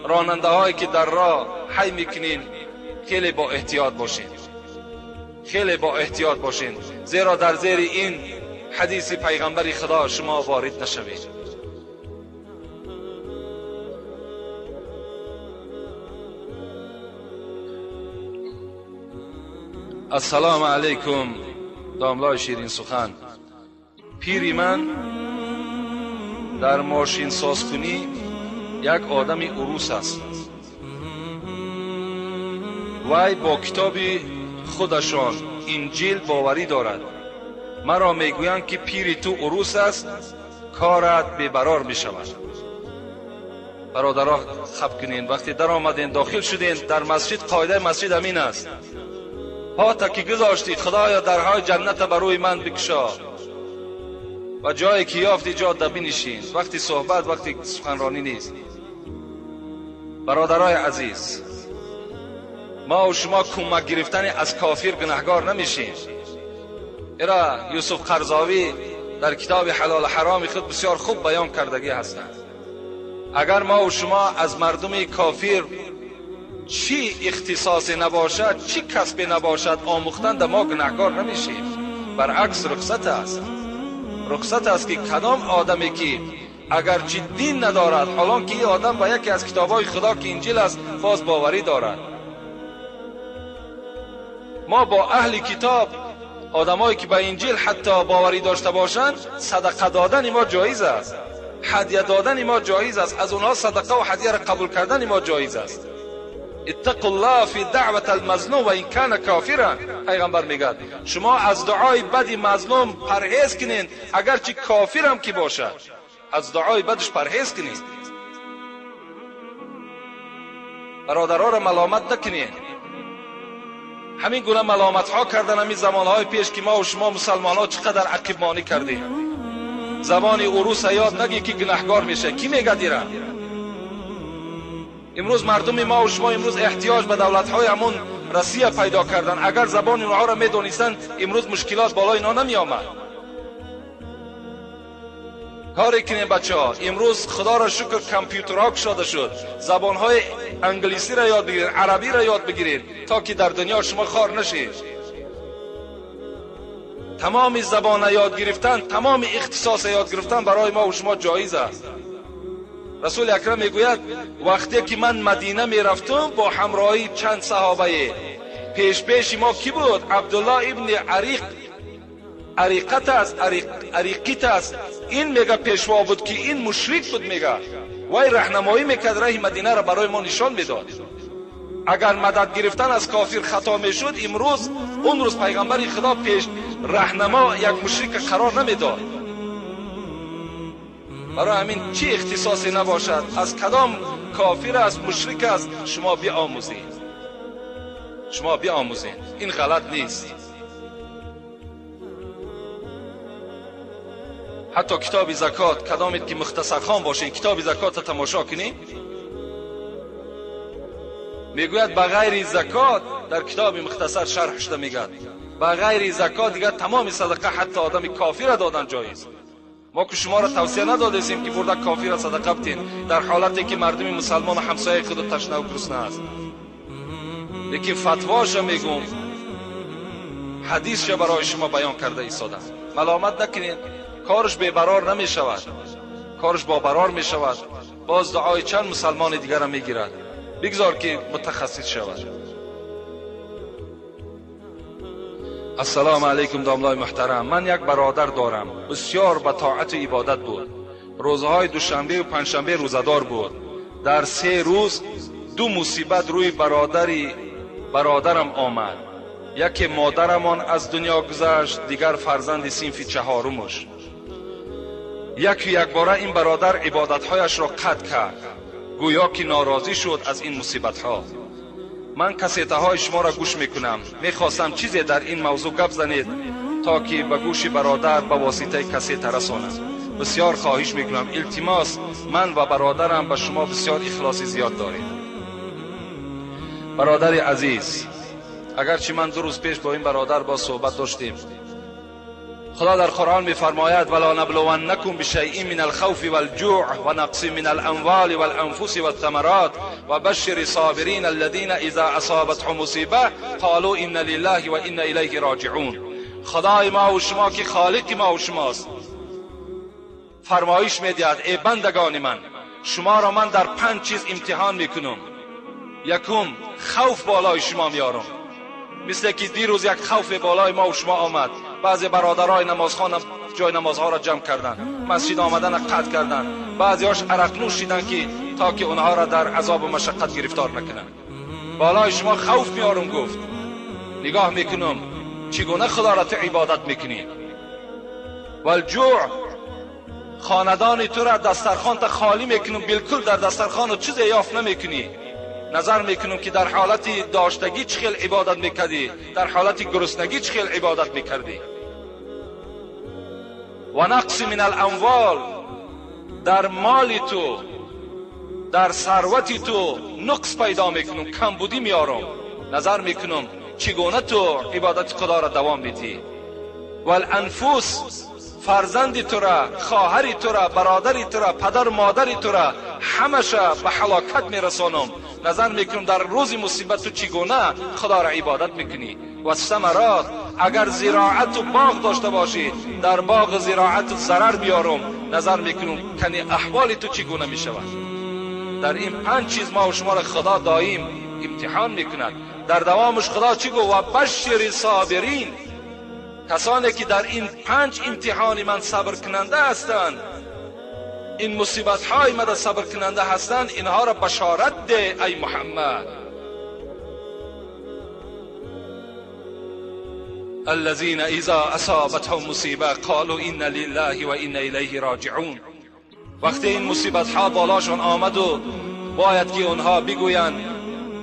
راننده هایی که در راه حی میکنین، خیلی با احتیاط باشین، خیلی با احتیاط باشین، زیرا در زیر این حدیث پیغمبر خدا شما وارد نشوید. السلام علیکم داملای شیرین سخن. پیری من در ماشین سازکنی یک آدم عروس است. وی با کتاب خودشان انجیل باوری دارد. مرا میگویند که پیری تو عروس است، کارت بی‌برار میشود. برادرها خب کنین، وقتی در آمدین داخل شدین در مسجد، قاعده مسجد همین است، پا تا که گذاشتی خدایا درهای جنت بر روی من بکشا و جایی که یافتی جا بنشین. وقتی صحبت، وقتی سخنرانی نیست. برادرای عزیز، ما و شما کمک گرفتن از کافر گناهگار نمیشیم. ایرا یوسف قرضاوی در کتاب حلال حرام خود بسیار خوب بیان کردگی هستند. اگر ما و شما از مردم کافر چی اختصاصی نباشد، چی کسبی نباشد، آموختن در ما گناهگار نمیشیم. برعکس رخصت است، رخصت است که کدام آدمی که اگرچه دین ندارد، حالان که این آدم با یکی از کتابهای خدا که انجیل است باز باوری دارد. ما با اهل کتاب، آدمایی که به انجیل حتی باوری داشته باشند، صدقه دادن ما جایز است، هدیه دادن ما جایز است، از اونها صدقه و هدیه را قبول کردن ما جایز است. اتقوا الله فی دعوت المظلوم و این کان کافرا. پیغمبر میگه شما از دعای بد مظلوم پرهیز کنین، اگرچه کافر هم که باشد از دعای بدش پرهیز کنین. برادرها را ملامت نکنین. همین گونه ملامت ها کردن همین زمان های پیش که ما و شما مسلمان ها چقدر عقب مانی کردیم. زبان عروس یاد نگی که گناهگار میشه. کی میگه دیره؟ امروز مردم ما و شما امروز احتیاج به دولت های همون رسیه پیدا کردن. اگر زبان اونها را میدونستند امروز مشکلات بالای اینا نمی آمد. کاری کنیم بچه ها، امروز خدا را شکر کامپیوترها گشاده شد، زبان های انگلیسی را یاد بگیرید، عربی را یاد بگیرید تا که در دنیا شما خار نشید. Тамоми забон ёд гирифтан, тамоми ихтисос ёд гирифтан барои мо ва шумо ҷоиз аст. Расули Акрам мегӯяд вақте ки ман Мадина мерафтам бо ҳамроҳии чанд саҳобае, пешпеши мо кӣ буд? Абдуллоҳ ибни Ариқ, Ариқат аст, Ариқит аст. Ин мега пешво буд ки ин мушрик буд, мега вай раҳнамоӣ мекард, раҳи Мадинаро барои мо нишон медод. Агар мадад гирифтан аз кофир хато мешуд, имрӯз он рӯз пайғамбари Худо пеш раҳнамо як мушрика қарор намедод. Барои ҳамин чӣ ихтисосе набошад, аз кадом кофир аст, мушрик аст, шумо биомӯзед, шумо биомӯзед, ин ғалат нест. Ҳатто китоби закот, кадомед ки мухтасархон бошед, китоби закотро тамошо кунед, мегӯяд ба ғайри закот дар китоби мухтасар шарҳ шуда мегӯяд ба ғайри закот дигар тамоми садақа ҳатто одами кофира додан ҷоиз. Мо ки шуморо тавсия надодесем ки бурда кофира садақа битен дар ҳолате ки мардуми мусалмону ҳамсояи худу ташнаву гурусна аст. Лекин фатвоша мегӯм, ҳадисша барои шумо баён карда истодам. Маломат накунед, корш бебарор намешавад, корш бобарор мешавад. Боз дуои чанд мусалмони дигара мегирад. Бигзор ки мутахассис шавад. Ассалому алайкум домлои муҳтарам. Ман як бародар дорам, бисёр ба тоату ибодат буд. Рӯзҳои душанбеу панҷшанбе рӯзадор буд. Дар 3 рӯз 2 мусибат рӯи бародарам омад. Яке модарамон аз дунё гузашт, дигар фарзанди синфи 4-умаш. Яку якбора ин бародар ибодатҳояшро қатъ кард, гӯё ки норозӣ шуд аз ин мусибатҳо. Ман кассетаҳои шуморо гӯш мекунам, мехостам чизе дар ин мавзӯъ гап занед то ки ба гӯши бародар ба воситаи кассета расонам. Бисёр хоҳиш мекунам, илтимос, ман ва бародарам ба шумо бисёр ихлоси зиёд дорем. Бародари азиз, агарчи ман 2 рӯз пеш бо ин бародар боз суҳбат доштем, Худо дар Қуръон мефармояд вала наблуваннакум бишайъин мин алхавфи валҷӯъ ва нақсин мин аламвали валанфуси валтамарот ва башшири собирин аллазина иза асобатҳум мусиба қолу инна лиллаҳи ва инна илайҳи роҷиун. Худои мо ва шумо ки холиқи мо ва шумост фармоиш медиҳад: эй бандагони ман, шуморо ман дар 5 чиз имтиҳон мекунам. Якум, хавф болои шумо меорам. Мисле ки дирӯз як хавфе болои мо ва шумо омад. Баъзе бародарои намозхонам ҷои намозҳоро ҷамъ карданд, масҷид омадана қатъ карданд, баъзеҳош арақнӯш шиданд ки то ки онҳоро дар азобу машаққат гирифтор накунанд. Болои шумо хавф меорам, гуфт. Нигоҳ мекунам чӣ гуна худоро ту ибодат мекунӣ. Валҷӯъ, хонадони тура дастархонта холӣ мекунам, билкул дар дастархону чизе ёфт намекунӣ. Назар мекунам ки дар ҳолати доштагӣ чӣ хел ибодат мекардӣ, дар ҳолати гуруснагӣ чӣ хел ибодат мекардӣ. Ва нақси мин аламвол, дар моли ту, дар сарвати ту нуқс пайдо мекунам, камбудӣ меорам. Назар мекунам чӣ гуна ту ибодати худоро давом медиҳӣ. Валанфус, фарзанди тура, хоҳари тура, бародари тура, падару модари тура ҳамаша ба ҳалокат мерасонам. Назар мекунам дар рӯзи мусибат ту чӣ гуна худоро ибодат мекунӣ. Ва самарот, агар зироату боғ дошта бошӣ, дар боғу зироату зарар биёрам. Назар мекунам кани аҳволи ту чӣ гуна мешавад. Дар ин 5 чиз мо ва шуморо худо доим имтиҳон мекунад. Дар давомаш худо чӣ гуфт? Ва башшири собирин, касоне ки дар ин 5 имтиҳони ман сабркунанда ҳастанд, ин мусибатҳои мада сабркунанда ҳастанд, инҳоро башорат де ай Муҳаммад. الذین اذا اصابتهم مصیبه قالوا انا لله و انا الیه راجعون. وقتی این مصیبت‌ها بالاشان آمد و باید که اونها بگویند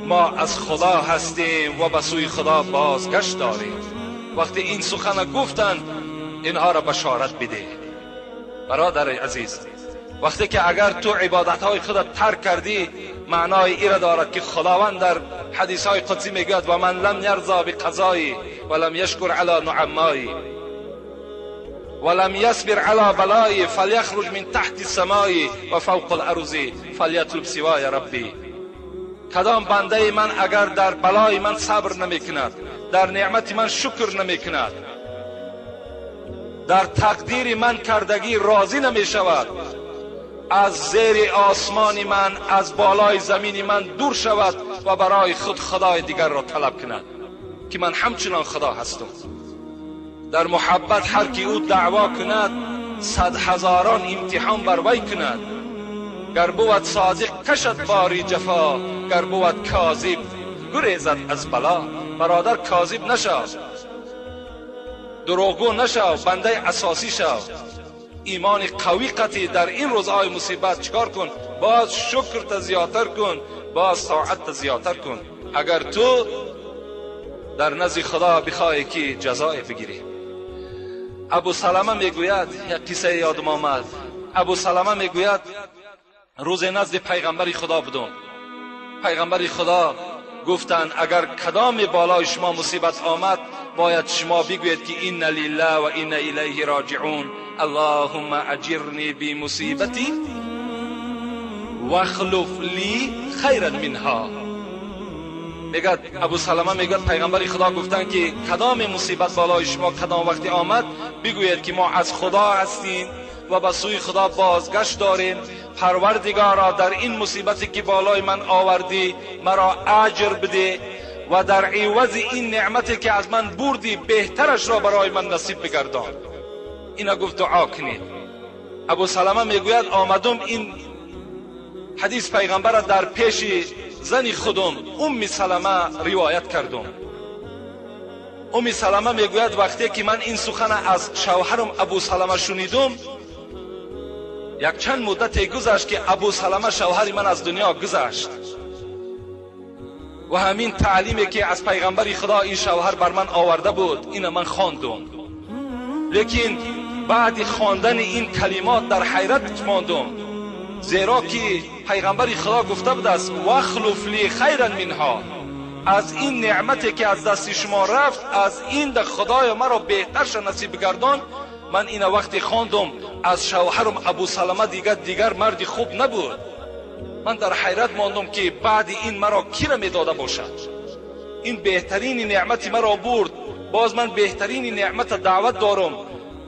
ما از خدا هستیم و به سوی خدا بازگشت داریم. وقتی این سخن گفتند اینها را بشارت بده. برادر عزیز، وقتی که اگر تو عبادتهای خودت ترک کردی، معنای این را دارد که خداوند در حدیث های قدسی میگوید و من لم یرضا بقضایی و لم یشکر علی نعمایی و لم یصبر علی بلایی فلیخرج من تحت السماء و فوق الارض فلیطلب سوای ربی. کدام بنده من اگر در بلای من صبر نمیکند، در نعمت من شکر نمیکند، در تقدیر من کردگی راضی نمی شود، از زیر آسمان من، از بالای زمین من دور شود و برای خود خدای دیگر را طلب کند که من همچنان خدا هستم. در محبت هر کی او دعوا کند، صد هزاران امتحان بر وی کند. گر بود صادق کشد باری جفا، گر بود کاذب گریزد از بلا. برادر کاذب نشو، دروغگو نشو، بنده اساسی شو. ایمان قوی قطعی در این روزهای مصیبت چکار کن؟ باز شکر تا زیادتر کن، باز طاعت تا زیادتر کن، اگر تو در نزد خدا بخواهی که جزای بگیری. ابو سلمه میگوید، یک قصه یادم آمد. ابو سلمه میگوید روز نزد پیغمبر خدا بودم. پیغمبر خدا گفتند اگر کدام بالای شما مصیبت آمد، باید شما بگویید که این لله و این الیه راجعون، اللهم اجرنی بی مصیبتی واخلف لی خیرا منها. میگد ابو سلمه، میگد پیغمبر خدا گفتند که کدام مصیبت بالای شما کدام وقتی آمد، بگویید که ما از خدا هستیم و به سوی خدا بازگشت داریم. پروردگارا در این مصیبتی که بالای من آوردی مرا اجر بده و در عوض این نعمتی که از من بردی بهترش را برای من نصیب بگردان. اینا گفت دعا کنید. ابو سلمه میگوید آمدم این حدیث پیغمبر را در پیش زن خودم ام سلمه روایت کردم. ام سلمه میگوید وقتی که من این سخن از شوهرم ابو سلمه شنیدم، یک چند مدت گذشت که ابو سلمه شوهر من از دنیا گذشت و همین تعلیمی که از پیغمبر خدا این شوهر بر من آورده بود اینو من خواندم. لیکن بعد خواندن این کلمات در حیرت ماندم، زیرا که پیغمبر خدا گفته بود است واخلف لی خیرا منها، از این نعمتی که از دست شما رفت، از این در خدای مرا بهترش نصیب گردان. من این وقتی خواندم از شوهرم ابو سلمه دیگر مرد خوب نبود. من در حیرت ماندم که بعد این مرا کی را میداده باشد؟ این بهترین نعمت مرا برد، باز من بهترین نعمت دعوت دارم،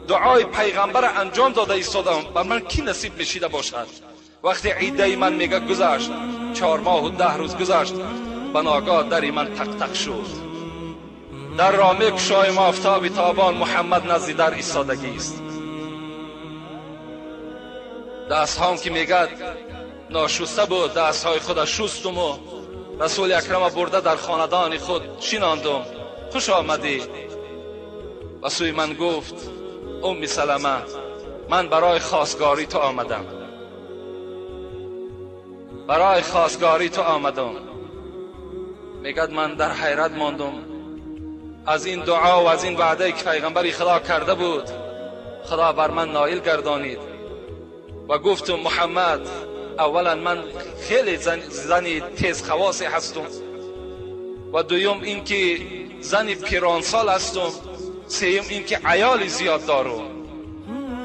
دعای پیغمبر انجام داده ایستادم، بر من کی نصیب میشیده باشد؟ وقتی عیده من میگه گذشت، 4 ماه و 10 روز گذشت، بناگاه در من تق تق شد. در را میکشایم آفتاب تابان، محمد نزد در ایستادگی است. دست هام که میگد ناشسته بود، دست های خود شستم و رسول اکرم برده در خاندان خود شیناندم. خوش آمدی. و سوی من گفت ام سلمه، من برای خواستگاری تو آمدم، برای خواستگاری تو آمدم. میگد من در حیرت ماندم از این دعا و از این وعده که پیغمبر خدا کرده بود. خدا بر من نائل گردانید و گفتم محمد، اولا من خیلی زنی تیز خواصی هستم، و دویم اینکه زنی پیرانسال هستم، سیم اینکه عیال زیاد دارم.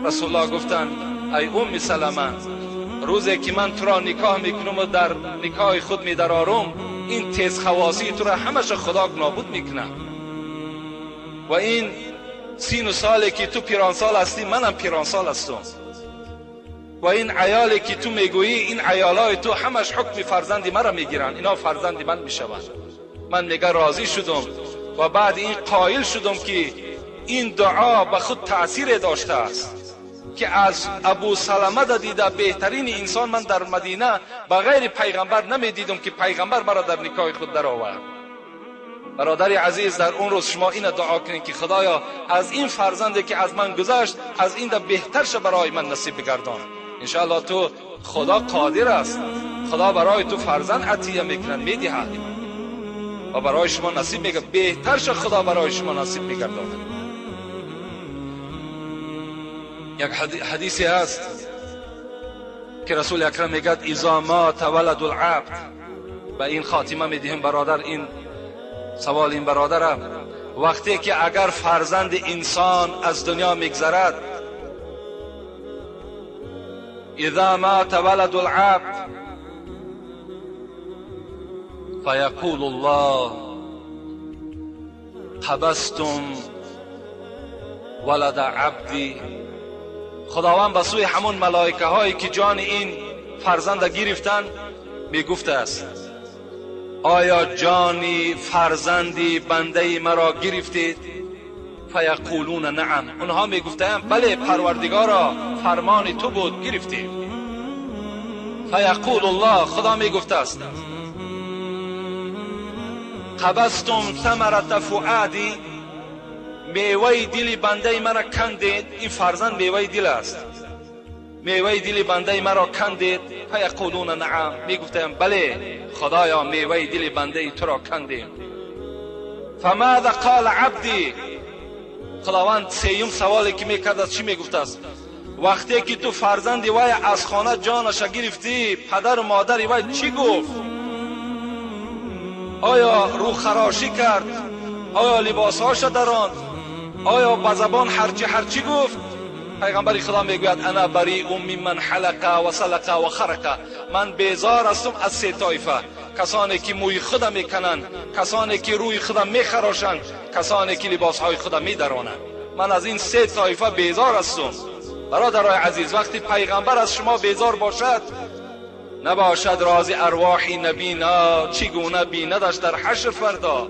رسول الله گفتند ای ام سلمه، روزی که من تو را نکاح میکنم و در نکاح خود میدرارم، این تیز خواصی تو را همش خدا نابود میکنه، و این 30 سالی که تو پیرانسال هستی منم پیرانسال هستم، و این عیالی که تو میگویی این عیالای تو همش حکم فرزندی مرا میگیرن، اینا فرزندی من میشوند. من میگه راضی شدم و بعد این قائل شدم که این دعا به خود تأثیر داشته است که از ابو سلمه دیده بهترین انسان من در مدینه بغیر پیغمبر نمیدیدم که پیغمبر مرا در نکاح خود در آورد. برادر عزیز، در اون روز شما این دعا کنید که خدایا از این فرزندی که از من گذشت، از این بهترش برای من نصیب بگردان. انشاءالله تو خدا قادر است، خدا برای تو فرزند عطیه میکنه، میدهد و برای شما نصیب میگه، بهترش خدا برای شما نصیب میگرداند. یک حدیثی هست که رسول اکرم میگه اذا مات ولد العبد. به این خاتمه میدهیم برادر، این سوال این برادرم، وقتی که اگر فرزند انسان از دنیا میگذرد، اذا مات ولد العبد فیقول الله قبضتم ولد عبدی؟ خداوند به سوی همون ملائکه هایی که جان این فرزند گرفتن میگفته است آیا جانی فرزندی بنده مرا گرفتید؟ فیقولون نعم. اونها میگفتند بله پروردگارا، فرمان تو بود، گرفتیم. فیقول الله، خدا میگفته است قبضتم ثمرة فؤادی، میوه دل بنده مرا کندید. این فرزند میوه دل است، میوه دل بنده مرا کندید. فیقولون نعم، میگفتند بله خدایا میوه دل بنده تو را کندیم. فماذا قال عبدی؟ خداوند سیوم سوالی که میکرد از چی میگفت است؟ وقتی که تو فرزندی وی از خانه جانش گرفتی، پدر و مادر وی چی گفت؟ آیا رو خراشی کرد؟ آیا لباسهاش دراند؟ آیا به زبان هرچی گفت؟ پیغمبر خدا میگوید انا بریء ممن حلق و سلق و خرق، من بیزار هستم از سه طایفه: کسانی که موی خود میکنند، کسانی که روی خود میخراشند، کسانی که لباسهای خود میدرانند. من از این سه طایفه بیزار هستم. برادرای عزیز، وقتی پیغمبر از شما بیزار باشد، نباشد راز ارواح نبینا چگونه بیندش در حشر فردا.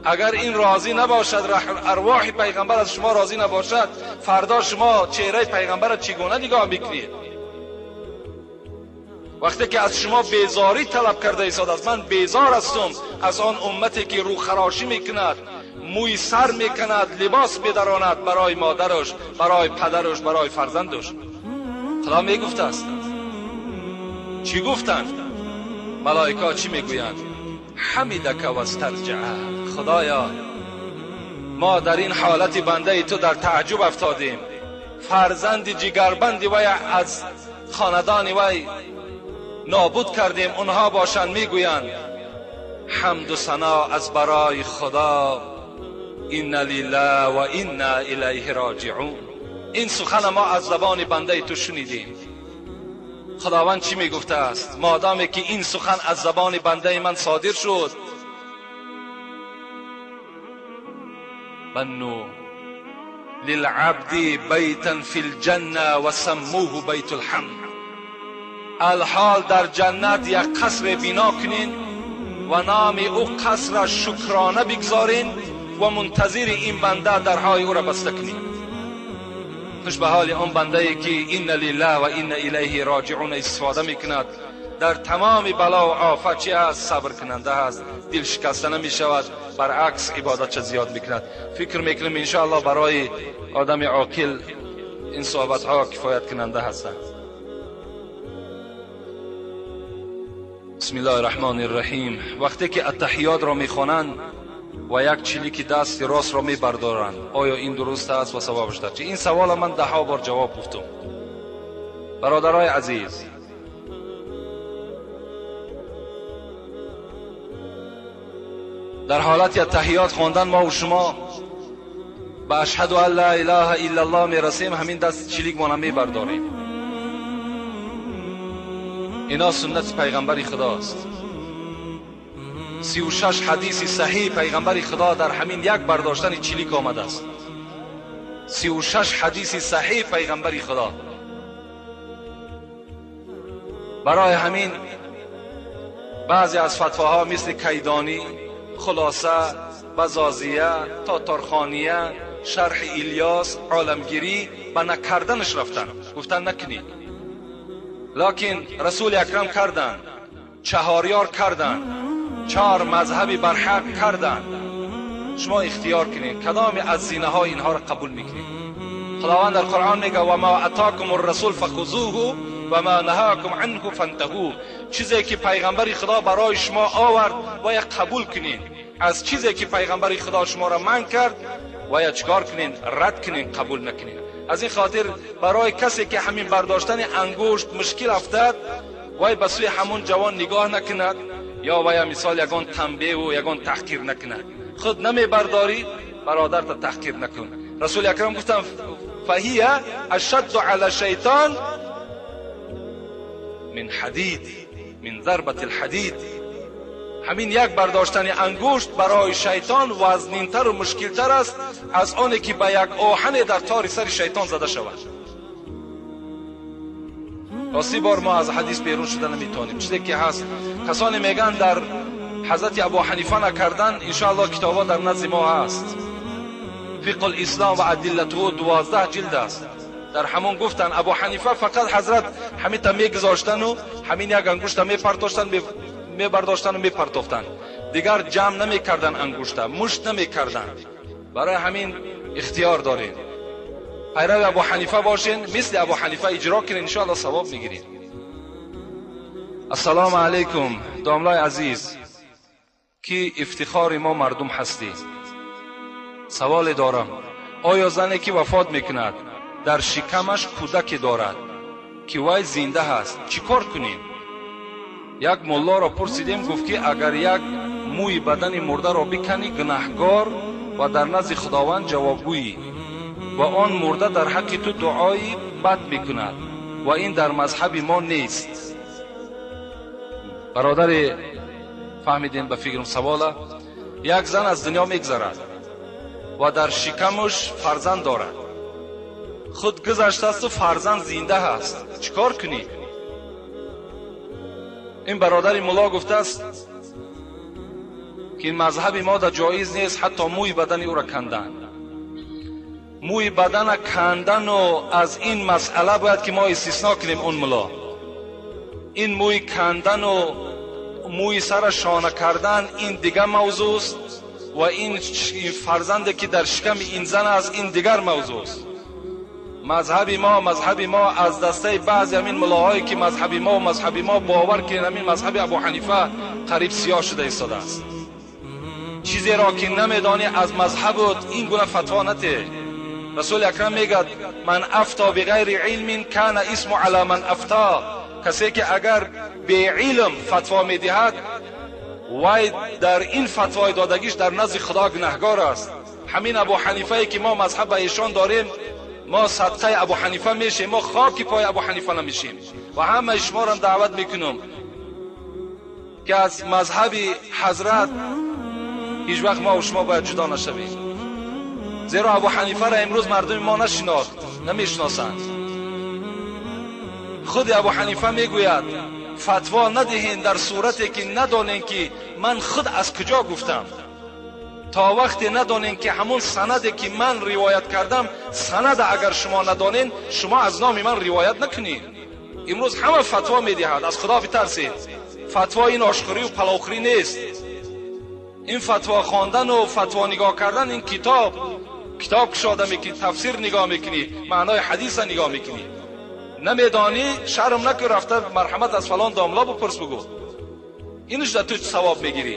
اگر این راضی نباشد، ارواح پیغمبر از شما راضی نباشد، فردا شما چهره پیغمبر را چگونه نگاه میکنید؟ وقتی که از شما بیزاری طلب کرده ایستاد است، من بیزار هستم از آن امتی که رو خراشی میکند، موی سر میکند، لباس میدراند برای مادرش، برای پدرش، برای فرزندش. خدا میگفت است. چی گفتند؟ ملائکه چی میگویند؟ حمدک و استرجع. خدایا ما در این حالت بنده تو در تعجب افتادیم. فرزند جگربندی وی از خاندان وی نابود کردیم. اونها باشند میگویند حمد و ثنا از برای خدا، انا لله و انا الیه راجعون. این سخن ما از زبان بنده تو شنیدیم. خداوند چی میگفته است؟ مادامی که این سخن از زبان بنده من صادر شد، بنو للعبد بیتا فی الجنه و سموه بیت الحمد. الحال در جنت یک قصر بنا کنین و نام او قصر شکرانه بگذارین و منتظر این بنده درهای او را بسته کنین. خوش به حال آن بنده ای که این لله و این الیه راجعون استفاده میکند. در تمام بلا و آفت چی است؟ صبر کننده است، دل شکسته نمی شود، برعکس عبادت چه زیاد میکند. فکر میکنم انشاءالله برای آدم عاقل این صحبت ها کفایت کننده هستند. بسم الله الرحمن الرحیم. وقتی که التحیات را میخوانند و یک چلیک دست راست را میبردارند، آیا این درست است و ثوابش در چی؟ این سوال من ده ها بار جواب گفتم. برادرای عزیز، در حالت التحیات خواندن ما و شما به اشهد ان لا اله الا الله میرسیم، همین دست چلیک ما میبرداریم. اینا سنت پیغمبر خداست. 36 حدیث صحیح پیغمبر خدا در همین یک برداشتن چلیک آمده است. 36 حدیث صحیح پیغمبر خدا. برای همین بعضی از فتواها مثل کیدانی، خلاصه، بزازیه، تاتارخانیه، شرح الیاس، عالمگیری به نکردنش رفتن، گفتن نکنید. لکن رسول اکرم کردن، چهاریار کردن، چهار مذهبی برحق کردن. شما اختیار کنید کدام از زینه های اینها را قبول میکنید. خداوند در قرآن میگه و ما اتاکم الرسول فخذوه و ما نهاکم عنه فانتهوا. چیزی که پیغمبر خدا برای شما آورد باید قبول کنید. از چیزی که پیغمبر خدا شما را منع کرد باید چکار کنین؟ رد کنین، قبول نکنین. از این خاطر برای کسی که همین برداشتن انگشت مشکل افتاد، وای به سوی همون جوان نگاه نکند، یا وای مثال یگان تنبیه و یگان تحقیر نکند. خود نمی برداری، برادر تا تحقیر نکن. رسول اکرم گفتن فهی اشد علی شیطان من حدید، من ضربة الحدید. Ҳамин як бардоштани ангушт барои шайтон вазнинтару мушкилтар аст аз оне ки ба як оҳане дар тори сари шайтон зада шавад. Рости бор мо аз ҳадис берун шуда наметавонем. Чизе ки ҳаст, касоне мегӯянд дар ҳазрати Абу Ҳанифа накардан, иншоаллоҳ китобҳо дар назди мо ҳаст. Фиқҳ ислом ва адиллатуҳу 12 ҷилд аст. Дар ҳамон гуфтанд Абу Ҳанифа фақат ҳазрат ҳамита мегузоштану ҳамин як ангушта мепартоштанд, мебардоштану мепартофтанд, дигар ҷамъ намекарданд ангушта, мушт намекарданд. Барои ҳамин ихтиёр дорем. Пайрави Абу Ҳанифа бошен, мисли Абу Ҳанифа иҷро кунед, иншоаллоҳ савоб мегиред. Ассалому алайкум, домлаи азиз, ки ифтихори мо мардум ҳастӣ. Саволе дорам: оё зане ки вафот мекунад дар шикамаш кӯдаке дорад ки вай зинда ҳаст, чӣ кор кунем? Як муллоро пурсидем, гуфт ки агар як мӯи бадани мурдаро биканӣ, гунаҳгор ва дар назди Худованд ҷавобгӯӣ ва он мурда дар ҳаққи ту дуои бад мекунад ва ин дар мазҳаби мо нест. Бародаре, фаҳмидем ба фикрам савола. Як зан аз дунё мегзарад ва дар шикамаш фарзанд дорад. Худ гузаштасту фарзанд зинда ҳаст, чӣ кор кунӣ? Ин бародари мулло гуфтааст ки мазҳаби мо дар ҷоиз нест ҳатто мӯи бадани ӯро кандан. Мӯи бадана кандану аз ин масъала бояд ки мо истисно кунем. Он мулло ин мӯи кандану мӯи сара шона кардан ин дигар мавзӯст ва ин фарзанде ки дар шиками ин зан аст ин дигар мавзӯст. Мазҳаби мо аз дастаи баъзе ҳамин муллоҳое ки мазҳаби мо бовар кунед, ҳамин мазҳаби Абу Ҳанифа қариб сиёҳ шуда истодааст. Чизеро ки намедонӣ аз мазҳабут ин гуна фатво нате. Расули акрам мегӯяд: ман афто биғайри илмин кана исму ала ман афто. Касе ки агар беилм фатво медиҳад, вай дар ин фатвои додагиш дар назди Худо гунаҳгор аст. Ҳамин Абу Ҳанифае ки мо мазҳаб ба эшон дорем, мо садқаи Абу Ҳанифа мешем, мо хоки пои Абу Ҳанифа намешем. Ва ҳамаи шуморо даъват мекунам ки аз мазҳаби ҳазрат ҳеҷ вақт мо шумо бояд ҷудо нашавем. Зеро Абу Ҳанифаро имрӯз мардуми мо нашинохт, намешиносанд. Худи Абу Ҳанифа мегӯяд: фатво надиҳен дар сурате ки надонем ки ман худ аз куҷо гуфтам. То вақте надонем ки ҳамон санаде ки ман ривоят кардам, санада агар шумо надонен, шумо аз номи ман ривоят накунед. Имрӯз ҳама фатво медиҳад, аз Худо битарсед. Фатво ин ошхӯрию паловхӯрӣ нест. Ин фатво хондану фатво нигоҳ кардан, ин китоб кушода мекунӣ, тафсир нигоҳ мекунӣ, маънои ҳадиса нигоҳ мекунӣ. Намедонӣ, шарм накун, рафта марҳамат аз фалон домло бипурс, бигӯ. Инаш дар ту савоб мегирӣ.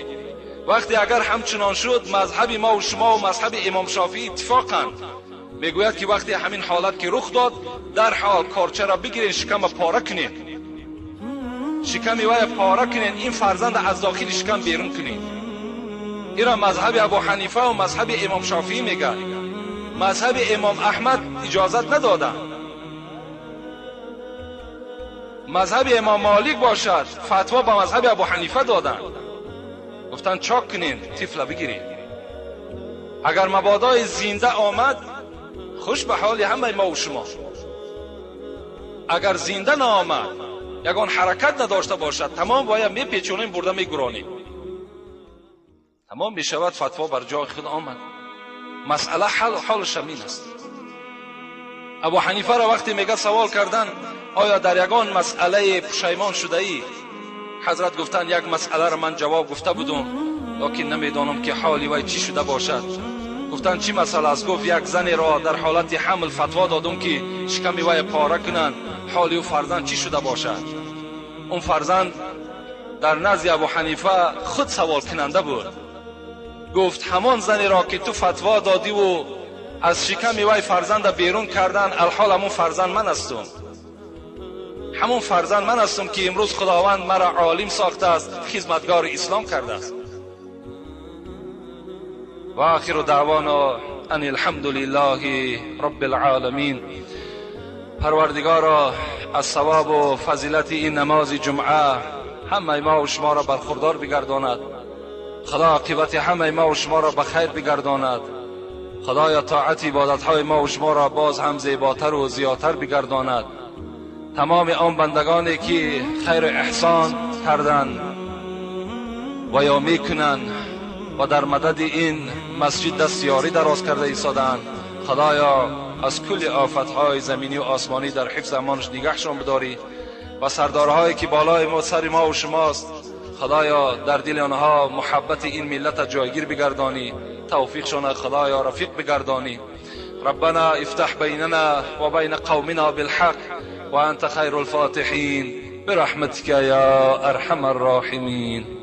Вақте агар ҳамчунон шуд, мазҳаби мо ва шумо ва мазҳаби имом Шофиӣ иттифоқанд. Мегӯяд ки вақте ҳамин ҳолат ки рух дод, дарҳол корчаро бигирен, шикама пора кунед, шиками вая пора кунед, ин фарзанда аз дохили шикам берун кунед. Инро мазҳаби Абу Ҳанифа ва мазҳаби имом Шофиӣ мегӯяд. Мазҳаби имом Аҳмад иҷозат надоданд. Мазҳаби имом Молик бошад, фатво ба мазҳаби Абу Ҳанифа доданд. Гуфтанд чок кунед, тифла бигиред. Агар мабодои зинда омад, хуш ба ҳоли ҳамаи мо ва шумо. Агар зинда наомад, ягон ҳаракат надошта бошад, тамом бояд мепечонем, бурда мегуронем. Тамом мешавад, фатво бар ҷои худ омад. Масъала ҳолаш ҳамин аст. Абу Ҳанифаро вақте мега савол кардан, оё дар ягон масъалаи пушаймон шудаӣ? Ҳазрат гуфтанд як масъаларо ман ҷавоб гуфта будум, лекин намедонам ки ҳоли вай чӣ шуда бошад. Гуфтанд чӣ масъала аст? Гуфт як занеро дар ҳолати ҳамл фатво додум ки шиками вай пора кунанд, ҳоли ӯ фарзанд чӣ шуда бошад? Он фарзанд дар назди Абу Ҳанифа худ саволкунанда буд. Гуфт ҳамон занеро ки ту фатво додиву аз шиками вай фарзанда берун кардан, алҳол ҳамон фарзанд ман ҳастум. Ҳамон фарзанд ман ҳастум ки имрӯз Худованд маро олим сохтааст, хизматгори ислом кардааст. Ва охиру даъвона ан алҳамдулиллаҳи роббил оламин. Парвардигоро, аз савобу фазилати ин намози ҷумъа ҳамаи мо ва шуморо бархурдор бигардонад. Худо оқибати ҳамаи мо ва шуморо ба хайр бигардонад. Худоё тоат ибодатҳои мо ва шуморо боз ҳам зеботар ва зиёдтар бигардонад. Тамоми он бандагоне ки хайру эҳсон карданд ва ё мекунанд ва дар мадади ин масҷид даст ёрӣ дароз карда истодаанд, Худоё аз кулли офатҳои заминӣ ва осмонӣ дар ҳифз амонаш нигаҳшон бидорӣ ва сардорҳое ки болои мо сари мо ва шумост, Худоё дар дили онҳо муҳаббати ин миллат ҷойгир бигардонӣ, тавфиқшон Худоё рафиқ бигардонӣ. ربنا افتح بيننا وبين قومنا بالحق وأنت خير الفاتحين برحمتك يا أرحم الراحمين.